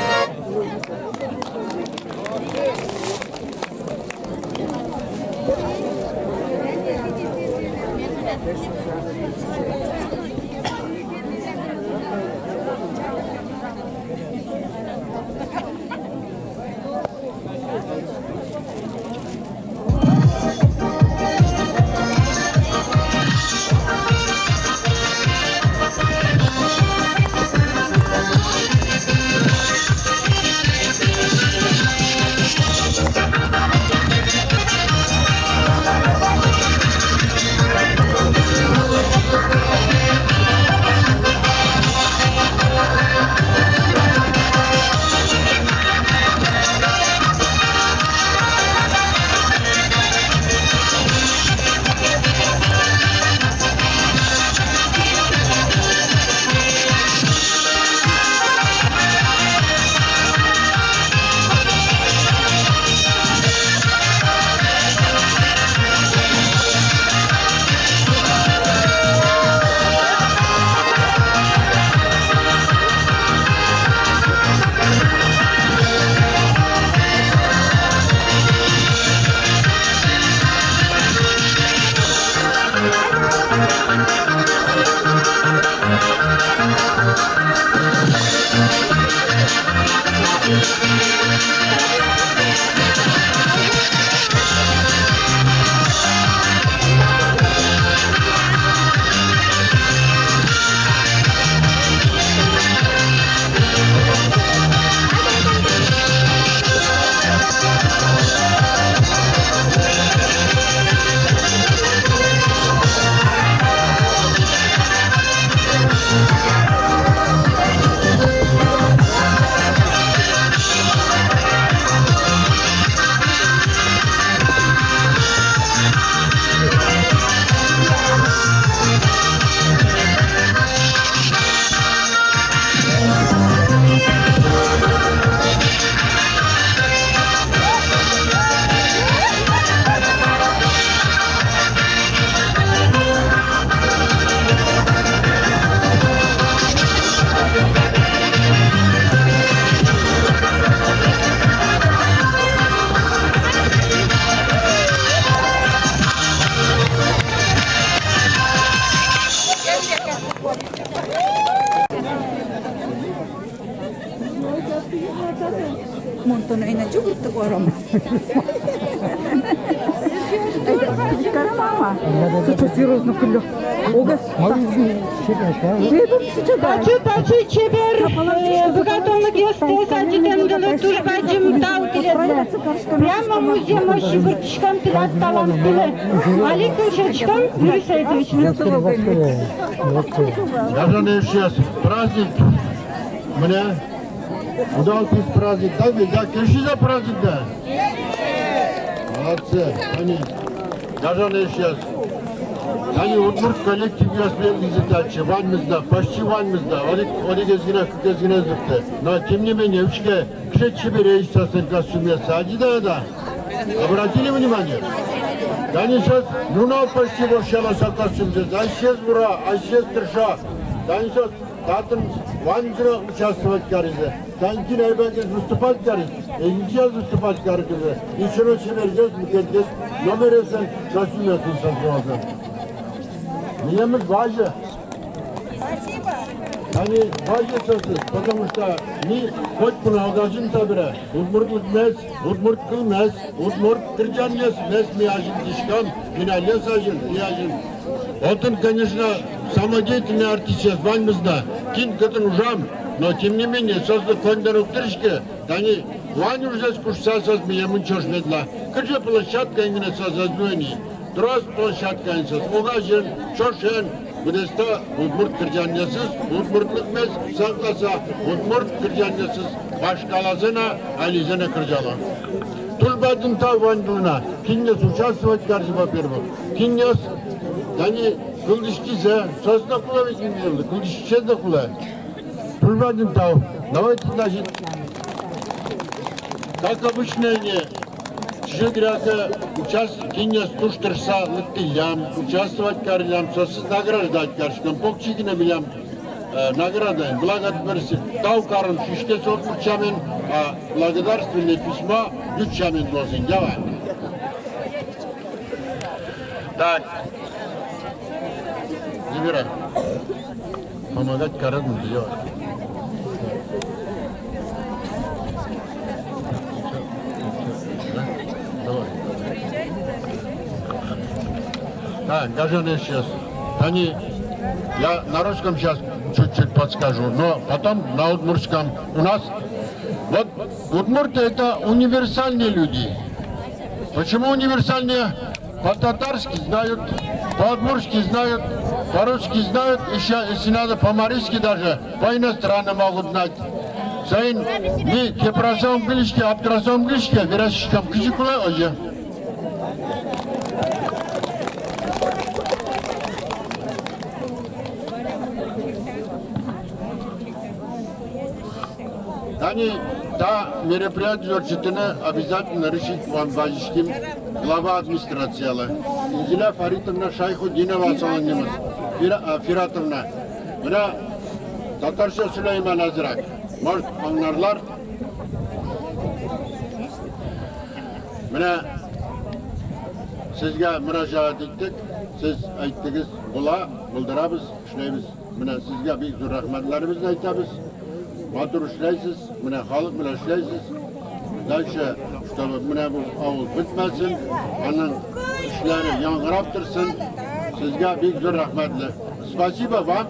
Мон тонэ ӧй на ӟугырты, куаром. Карамама. Сыӵе серьёзно кыллё. Огез. Таӵе, таӵе чебер, э, быгатонлыкъёстэс адӟытэмдылы туж бадӟым тау тӥледлы. Прямо музъем озьы гуртӥськом тӥляд талантлы. Али кылзӥськом Юрий Саитовичлы. Гажано эшъёс, праздник мынэ. Удалтӥз праздник, да, ведь, да, кельшиз-а праздник, да? Молодцы. Тани, гажано эшъёс, тани удмурт коллективъёс ветлӥзы татчы, ваньмыз да, почти ваньмыз да, одӥг, одӥгез гинэ, кыкез гинэ ӧз лыкты. Но тем не менее, учке, кыӵе чебересь соос костюмъёссы, адӟиды-а, да? Обратили внимание? Тани соос нунал почти ворсало со костюмзэс, асьсэос вуро, асьсэос тыршо. Тани соос татын ваньзы но участвовать каризы. Тани кин ӧй быгатэ выступать карыны, ӧй ничего выступать карыны. Эшшо но чебергес, мукетгес номеръёсын, костюмъёсын соос вуозы. Милемыз вазе. Тани вазе соосыз, потому что ми котьку но огазьын табере удмуртлыкмес, удмурт кылмес, удмурт кырӟанъёсмес ми азинтӥськом, финалъёс азьын, ми азьын. Отын, конечно, самодеятельный артистъёс ваньмыз да, кин кытын ужам, но тем не менее, соослы коньдон уг тырӥськы, тани вань ужзэс куштыса соос милемын ӵош ветло. Кыӵе площадкаын гинэ соос ӧз луэ ни, трос площадкаын соос, огазьын, ӵошен, быдэсто удмурт кырӟанъёсыз, удмуртлыкмес сакласа, удмурт кырӟанъёсыз вашкалазэ но, ализэ но кырӟало. Туж бадӟым тау ваньдылы но, кинъёс участвовать каризы, во-первых. Кинъёс, тани, кылзӥськизы, соос но кулэ ведь, кылзӥськисез но кулэ. Туж бадӟым тау. Давайте, значит, как обычно, ини, сыӵе дыръя ке, участ-, кинъёс туж тыршыса лыктӥллям, участвовать кариллям, соосыз награждать кариськом, покчи гинэ милям, э, награда, благотворительный, тау карон шуиське со удмурт сямен, а благодарственное письмо ӟуч сямен луоз ини, ява. Так. Забирай. Помогать карод, ну, ё. Да? Давай. Так, гажано эшъёс. Тани, я на русском сейчас чуть-чуть подскажу, но потом на удмуртском. У нас, вот, удмурты — это универсальные люди. Почему универсальные? По-татарски знают, по-удмуртски знают, по-русски знают, ещё, если надо, по-марийски даже, по-иностранному могут знать. Соин ми кепыраса ум кылиське, аптыраса ум кылиське, вераськиськом, кызьы кулэ, озьы. Тани та мероприятиез ортчытыны обязательно решить вань вазиським глава администрациялы. Инзиля Фаритовна Шайхутдинова солэн нимыз. Фира-, а, Фиратовна. Мынэ татарча сюлэйман азьырак. Может, ангарлар? Мынэ сизьге мыражаат иттэк, сиз айтыгыз, была, вылдырабыз, шуэбыз. Мынэ сизьге бик зур рахматларыбызны айтабыз. Матур шуэсыз, мынэ халык мынэ шуэсыз. Дальше, чтобы мынэ бу авыл бытмасын, аның шуэсыз янгырап турсын. Сизьге бик зур рахматлы. Спасибо вам.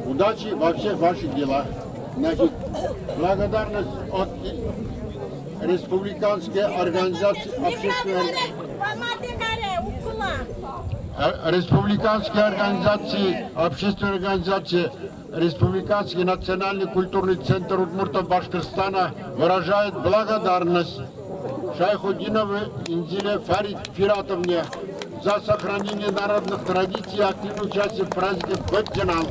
Удачи во всех ваших делах. Значит, благодарность от республиканской организации общественной, э, республиканской организации, общественной организации Республиканский национальный культурный центр удмуртов Башкортостана выражает благодарность Шайхутдиновой Инзиле Фарид-, Фиратовне за сохранение народных традиций и активное участие в празднике Быдӟынал.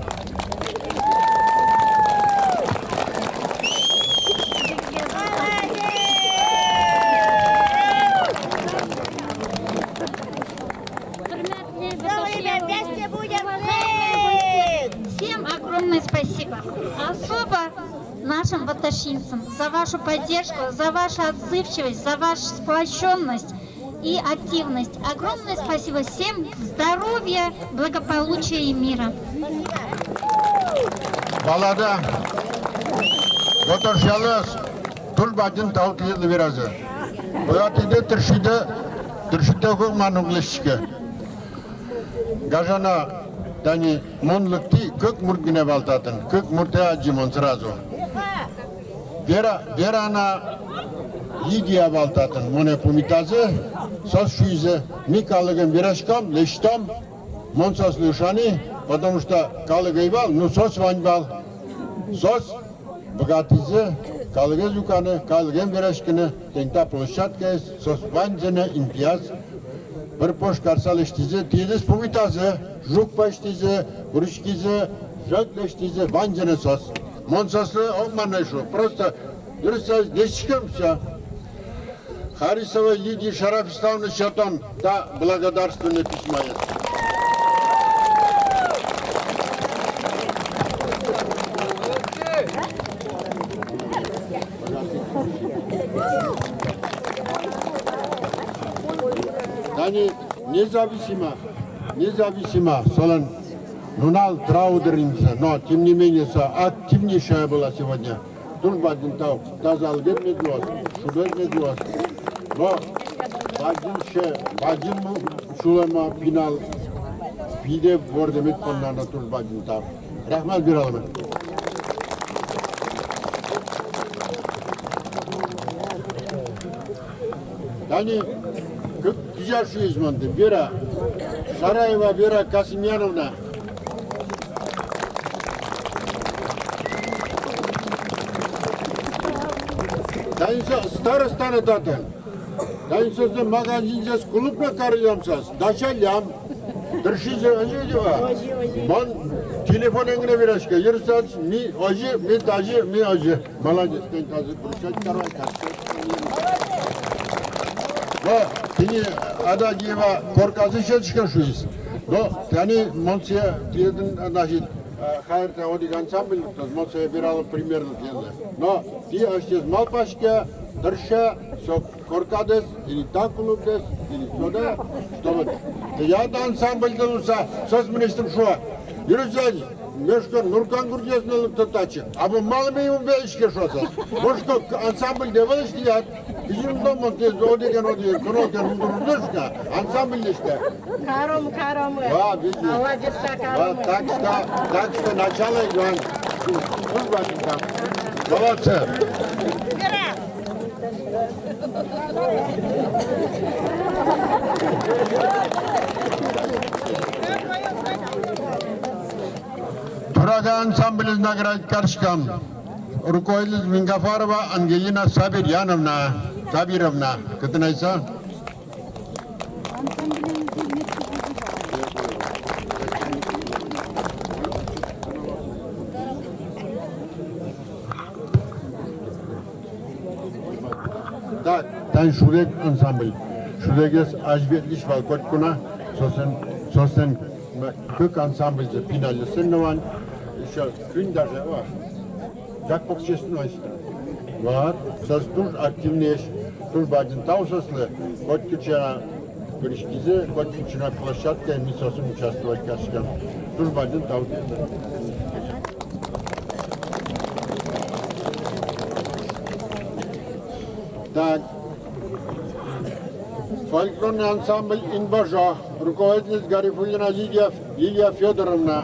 Вместе будем жить! Всем огромное спасибо. Особо нашим ваташинцам за вашу поддержку, за вашу отзывчивость, за вашу сплочённость и активность. Огромное спасибо всем. Здоровья, благополучия и мира. Балада. Ваташъялэсь. Туж бадӟым тау тӥледлы веразы. Быгатӥды, тыршиды, тыршиды, куке мон уг лэсьтӥськы. Гажано, тани мон лыктӥ, кык мурт гинэ вал татын, кык муртэ адӟи мон сразу. Вера, Вера но Лидия вал татын, монэ пумитазы, соос шуизы: ми калыкен вераськом, лэсьтом. Мон соослы ышаны, потому что калык ӧй вал, ну, соос вань вал. Соос быгатӥзы калыкез люканы, калыкен вераськыны, тӥни та площадкаез соос ваньзэ но интыяз пыр-пож карыса лэсьтӥзы, тӥледыз пумитазы, жуг пӧзьтӥзы, курыськизы, жӧг лэсьтӥзы, ваньзэ но соос. Мон соослы огманы шу, просто дырысяз лэсьтӥськом, всё. Харисовой Лидии Шарафиславовналы сётом та благодарственной письмоез. Тани независимо, независимо, солэн нунал траурный дырыз, но тем не менее со активнейшая была сегодня. Туж бадӟым тау, тазалыкед мед луоз, шудэд мед луоз. Но бадӟым сьӧ, бадӟым сюлэмо пинал, пиде вордэмед понна но туж бадӟым тау. Рахмат вераломы. Тани кык кузя шуиз монды, Вера, Шараева Вера Касимьяновна. Тани со староста но татын. Тани соослэн магазинзэс клуб но карыллям соос, дасяллям. Тыршизы, озьы, озьы-а? Озьы, озьы. Мон телефонэн гинэ верасько, йырсаз: ми озьы, ми тазьы, ми озьы. Молодец, тӥни тазьы кручать каро ай, каро. Но тӥни Адагиева корказэ сётӥсько шуиз. Но тани мон сое тӥледын, значит, э, хайртэ, одӥг ансамбль лыктоз, мон сое верало примерно тӥледлы. Но тӥ асьтэос малпаське, тырше, со коркадэс, или та клубдэс, или содэ, чтобы тӥляд ансамбльды луыса, соос мынэсьтым шуо: Юрий Васильевич, мешко нуркан гуртъёс но лыкто татчы. А вот малы ми ум ветлӥське, шуо соос. Мон шуко, ансамбльды ӧвӧл ик тӥляд. Кызьы ум дом, мон тӥледыз одӥген, одӥген, кунокен ум доры дышка, ансамбль лэсьтэ. Каром, каром. Ва, видишь. Молодец, каром. Ва, так что, так что начало, Иван. Служба там. Молодцы. Турага ансамблез наградить кариськом. Руководитель Мингафарова Ангелина Сабирьяновна, Сабировна. Кытын ай со? Так, тани «Шурег» ансамбль. «Шурегез» азьвыл ветлӥсь вал котьку но, соослэн, соослэн кык ансамбльзы пиналъёсын но вань, ещё куинь даже, о, дак покчиоссы но вань. Вот, соос туж активноесь, туж бадӟым тау соослы, котькыӵе но пыриськизы, котькыӵе но площадкае ми соосын участвовать кариськом. Туж бадӟым тау. Так. Фольклорный ансамбль «Инвожо». Руководительница Гарифуллина Лидия, Лилия Фёдоровна.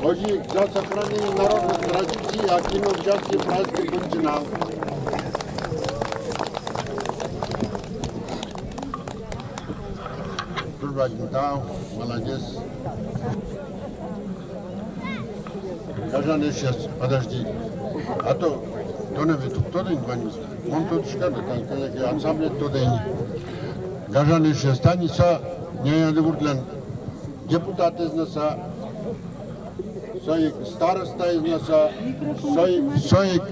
Озьы ик за сохранение народных традиций, активное участие в празднике «Быдӟынал». Туж бадӟым тау, молодец. Гажано эшъёс, подожди. А то тонэ ведь уг тодэ ини ваньмыз. Мон тодӥсько, да, тани кӧня ке ансамбльлэсь тодэ ини. Гажано эшъёс, тани со Нянь Адыгуртлэн депутатэз но со, со ик старостаез но со, со ик, со ик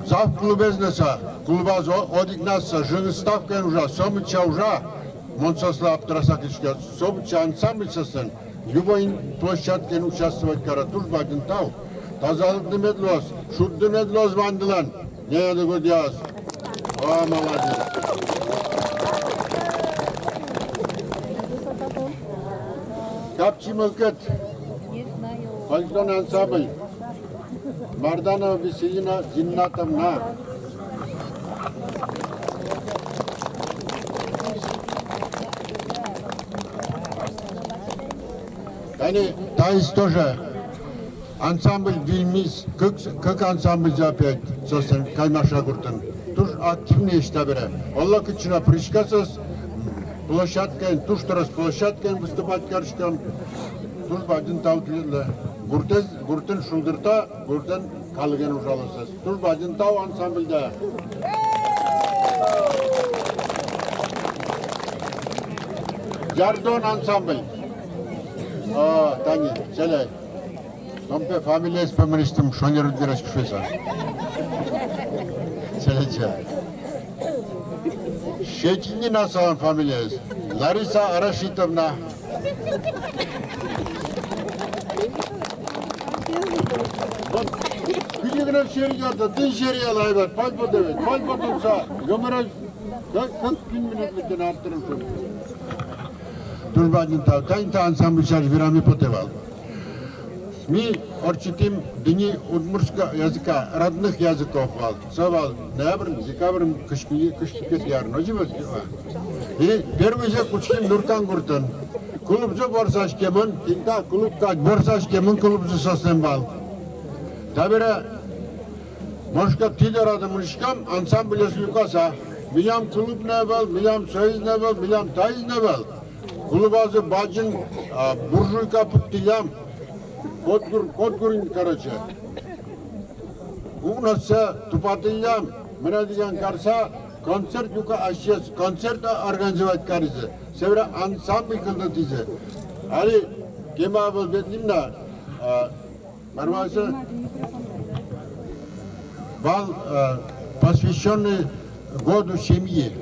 зав клубез но со, клубаз о-, одӥгназ со, жыныставкаен ужа, со мыча ужа, мон соослы аптыраса кылисько, со мыча ансамбль соослэн. Любой площадкаын участвовать каро, туж бадӟым тау. Тазалыкды мед луоз, шудды мед луоз ваньдылэн. Нянь Адыгуртъёс. О, молодец. Капчи мылкыд. Фольклорный ансамбль. Марданова Веселина Зиннатовна. Таиз тоже ансамбль выльмиз, кык, кык ансамбльзэ опять соослэн Каймаша гуртын. Туж активноесь табере. Оло кытчы но пырисько соос, площадкаын, туж трос площадкаын выступать кариськом. Туж бадӟым тау тӥледлы. Гуртэз, гуртын шулдырта, гуртын калыкен ужало соос. Туж бадӟым тау ансамбльдэ. «Ярдон» ансамбль. О, тани, сэлэ. Тон пе фамилиез пе мынэсьтым шонер уд вераськы шуыса. Сэлэ, ча. Щетинина солэн фамилиез. Лариса Арашитовна. Кызьы гинэ серьёзно, тӥ серьёзно, айбат, пальпотэ ведь, пальпотонса, гоморрой, как, как кин минут лыктэ на арттырын шуэ. Туж бадӟым тау, тани та ансамбль сярысь вераме потэ вал. Ми ортчытӥм Дни удмуртского языка, родных языков вал. Со вал ноябрь, декабрь, кызь куинь, кызь куинетӥ арын, озьы вал, озьы вал. И первыйзэ кутским Нуркан гуртын. Клубзы ворсаськемын, тӥни та клуб кадь ворсаськемын клубзы соослэн вал. Табере Мошкотӥ дорады мынӥськом, ансамблез люкаса. Милям клуб но ӧвӧл, милям соиз но ӧвӧл, милям таиз но ӧвӧл. Клубазы бадӟым, а, буржуйка пуктӥллям. Котгур-, котгурын, короче. Укноссэ тупатӥллям, мынэ дыръям карыса, концерт люка асьсэос, концерт организовать каризы. Собере ансамбль кылдытӥзы. Али кема ӧвӧл ветлӥм на, а, Мармасе вал, э, посвящённый году семьи.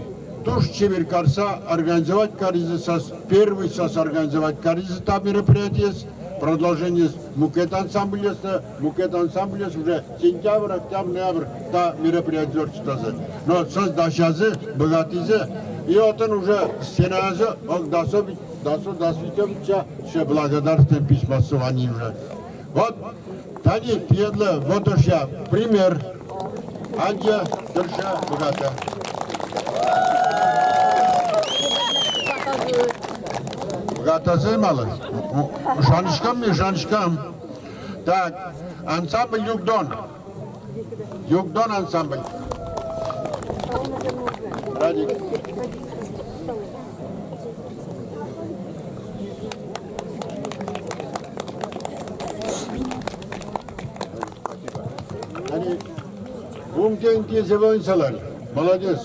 Туж чебер карыса организовать каризы соос, первый соос организовать каризы та мероприятиез, продолжениез мукет ансамбльёс, мукет ансамбльёс уже сентябрь, октябрь, ноябрь та мероприятие ортчытозы. Но соос дасязы, быгатӥзы, и отын уже сценаязы ог дасо, дасо, дас витё быдӟа, ещё благодарственное письмо со вань уже. Вот, тани тӥледлы, вот ошъя пример. Адӟе, тырше, быгатэ. Быгатозы малы? Ышаниськом ми, ышаниськом. Так, ансамбль «Югдон». «Югдон» ансамбль. Радик. Али ум кеньтӥез ӧвӧл ни солэн. Молодец.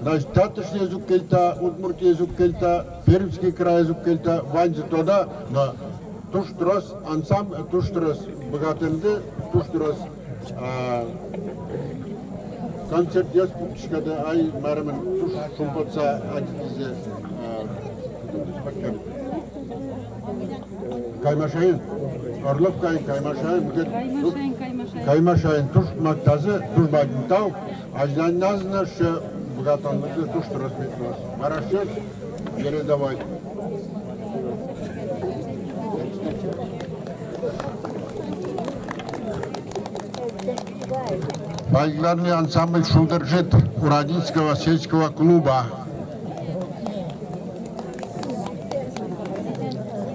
Значит, Татыштэез уг кельта, Удмуртиез уг кельта, Пермский краез уг кельта, ваньзэ тодо, но туж трос ансамбль, туж трос быгатэмды, туж трос, а, концертъёс пуктӥськоды, ай, марым, туж шумпотыса адӟытӥзы, а, Каймашаын, Орловкаын, Каймашаын, мукет, Каймашаын, Каймашаын. Каймашаын туж мактазы, туж бадӟым тау. Азьланьназы но сыӵе быгатонлыклы туж трос мед луоз. Мар асьсэос, передавай. Фольклорный ансамбль «Шулдыр ӝыт» Уродинского сельского клуба.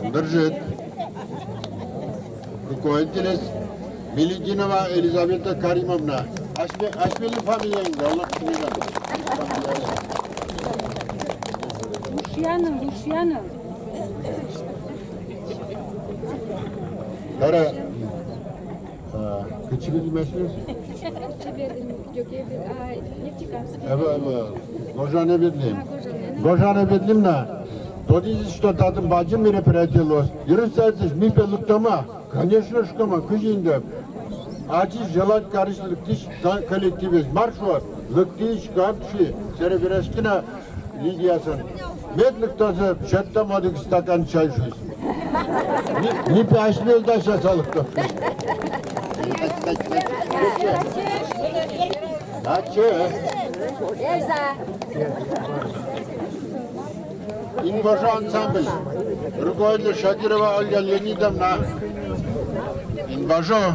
«Шулдыр ӝыт». Руководителез Милединова Елизавета Каримовна. Асьме-, асьмелэн фамилиямы, Аллах сыӵе. Лушьяным, Лушьяным. Ара, а, кытчы ветлӥм асьмеос? Кытчы ветлӥм, Ӟоге ветлӥм, а, Нефтекамск. Ӧвӧл, ӧвӧл. Гожанэ ветлӥм. А, Гожанэ, да? Гожанэ ветлӥм на. Тодӥзы, что татын бадӟым мероприятие луоз. Юрий Саввич, ми пе лыктом-а? Конечно, шуиськом-а, кызьы инде. Ачиз желать кариз, лыктӥз та коллективез. Мар шуод, лыктӥз, кадь шуи, собере вераськи на Лидияен. Мед лыктозы, сётом одӥг стакан чай, шуиз. Ми, ми пе асьмеос дасяса лыктом. Ачиз. «Инвожо» ансамбль. Руководитель Шакирова Ольга Леонидовна. «Инвожо».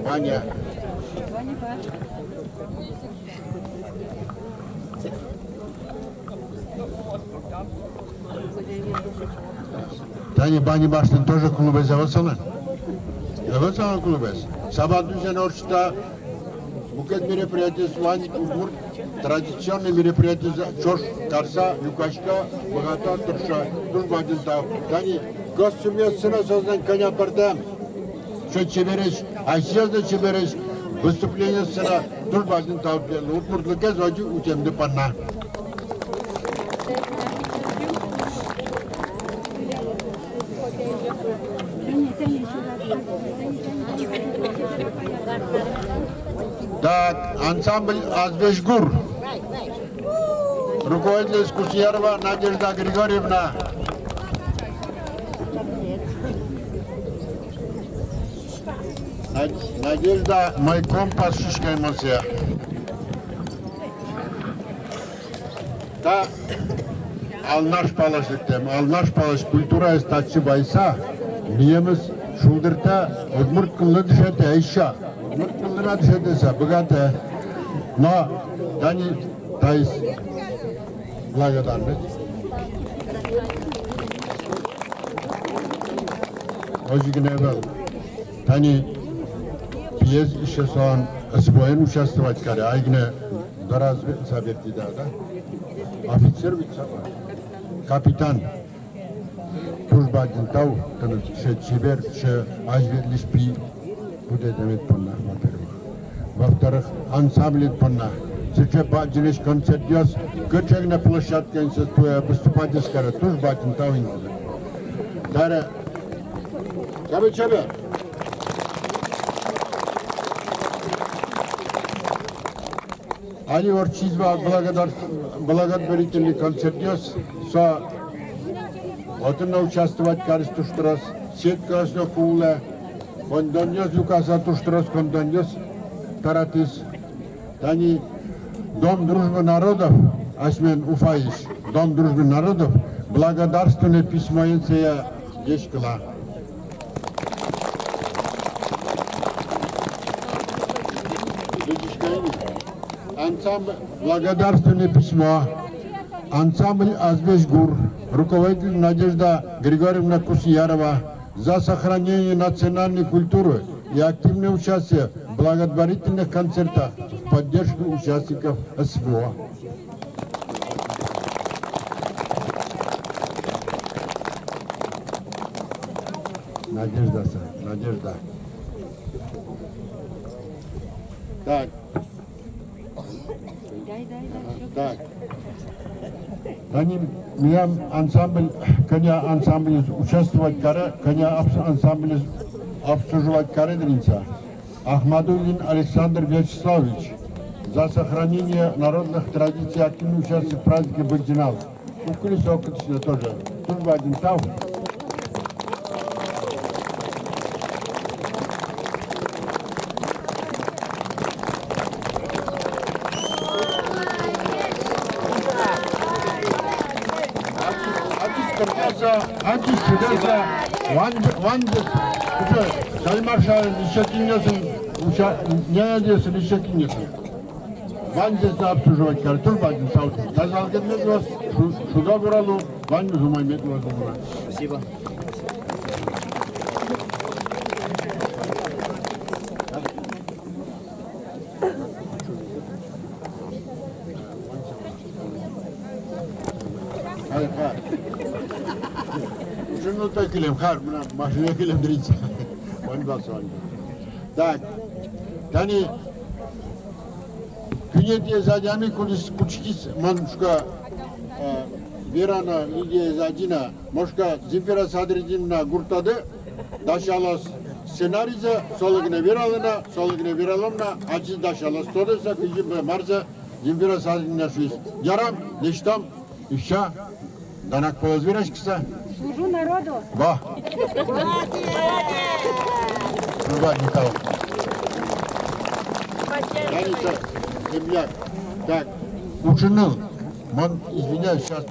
Баня. Тани Баня башня тоже клубез ӧвӧл солэн. Ӧвӧл солэн клубез. Сабантуйзэ но ортчыта. Мукет мероприятиез вань, удмурт традиционный мероприятиез ӵош карыса, люкаськыса, быгато, тыршо. Туж бадӟым тау. Тани костюмъёссы но соослэн кӧня пӧртэм. Со чебересь, асьсэос но чебересь, выступлениоссы но. Туж бадӟым тау тӥледлы удмуртлыкез озьы утемды понна. Так, ансамбль «Азвесь гур». Руководитель Кусьярова Надежда Григорьевна. Над-, Надежда, мой компас шуиське мон сое. Та Алнаш палась лыктэм, Алнаш палась культураез татчы вайыса, милемыз шулдыртэ, удмурт кыллы дышетэ ещё. Удмурт кыллы но дышетыса быгатэ. Но тани таиз благодарность. Озьы гинэ ӧвӧл. Тани пиез ещё солэн СВО-ен участвовать каре, ай гинэ дораз ветлыса бертӥд-а, да? Офицер ведь со, капитан. Туж бадӟым тау тыныд сыӵе чебер, сыӵе азьветлӥсь пи будэтэмед понна, во-первых. Во-вторых, ансамблед понна. Сыӵе бадӟымесь концертъёс, кыӵе гинэ площадкаын со туэ выступать ӧз каре, туж бадӟым тау ини. Таре чабе, чабе. Али ортчиз вал благодар-, благотворительный концертъёс, со отын но участвовать кариз туж трос, сеткаос но кулэ, коньдонъёс люкаса туж трос коньдонъёс таратӥз. Тани Дом дружбы народов, асьмелэн Уфаысь Дом дружбы народов благодарственное письмоен сое ӟечкыла. Ансамбль, благодарственное письмо. Ансамбль «Азвесь гур», руководитель Надежда Григорьевна Кусьярова, за сохранение национальной культуры и активное участие в благотворительных концертах в поддержку участников СВО. Надежда, са-, Надежда. Так. Так. Тани милям ансамбль, кӧня ансамблез участвовать каре, кӧня абс-, ансамблез обслуживать каре, дыр, ини со. Ахмадуллин Александр Вячеславович за сохранение народных традиций, активное участие в празднике Быдӟынал. Кукли сокытсне тоже. Туж бадӟым тау. Ачиз кырӟаса, ачиз шудаса, вань-, ваньзэс, уже, Сальмар шаерын ещё кинъёсын, уся-, няньёсын ещё кинъёсын. Ваньзэс но обслуживать каре, туж бадӟым тау. Тазалыкед мед луоз, шу-, шудо-гуро луэ, ваньмыз умой мед луоз. Спасибо. Хар, хар. Уже, ну, так кылем, хар, мынам машина кылем, дыр, ини со. Вань бал со, вань бал. Так. Тани куинетӥез адями, кудӥз кутскиз, мон шуисько, э, Вера но, Лидия Задина, мон шуисько, Земфира Садридиновна, гуртады, дасялоз сценаризэ, солы гинэ вералэ на, солы гинэ вералом на, ачиз дасялоз тодыса, кызьы, мар со Земфира Садридиновна шуиз. Ярам, лэсьтом. Ещё, данак полэс вераськыса. Служу народу. Во. Служа, Николай. Лариса, земляк. Так, учыны. Мон, извиняюсь, сейчас.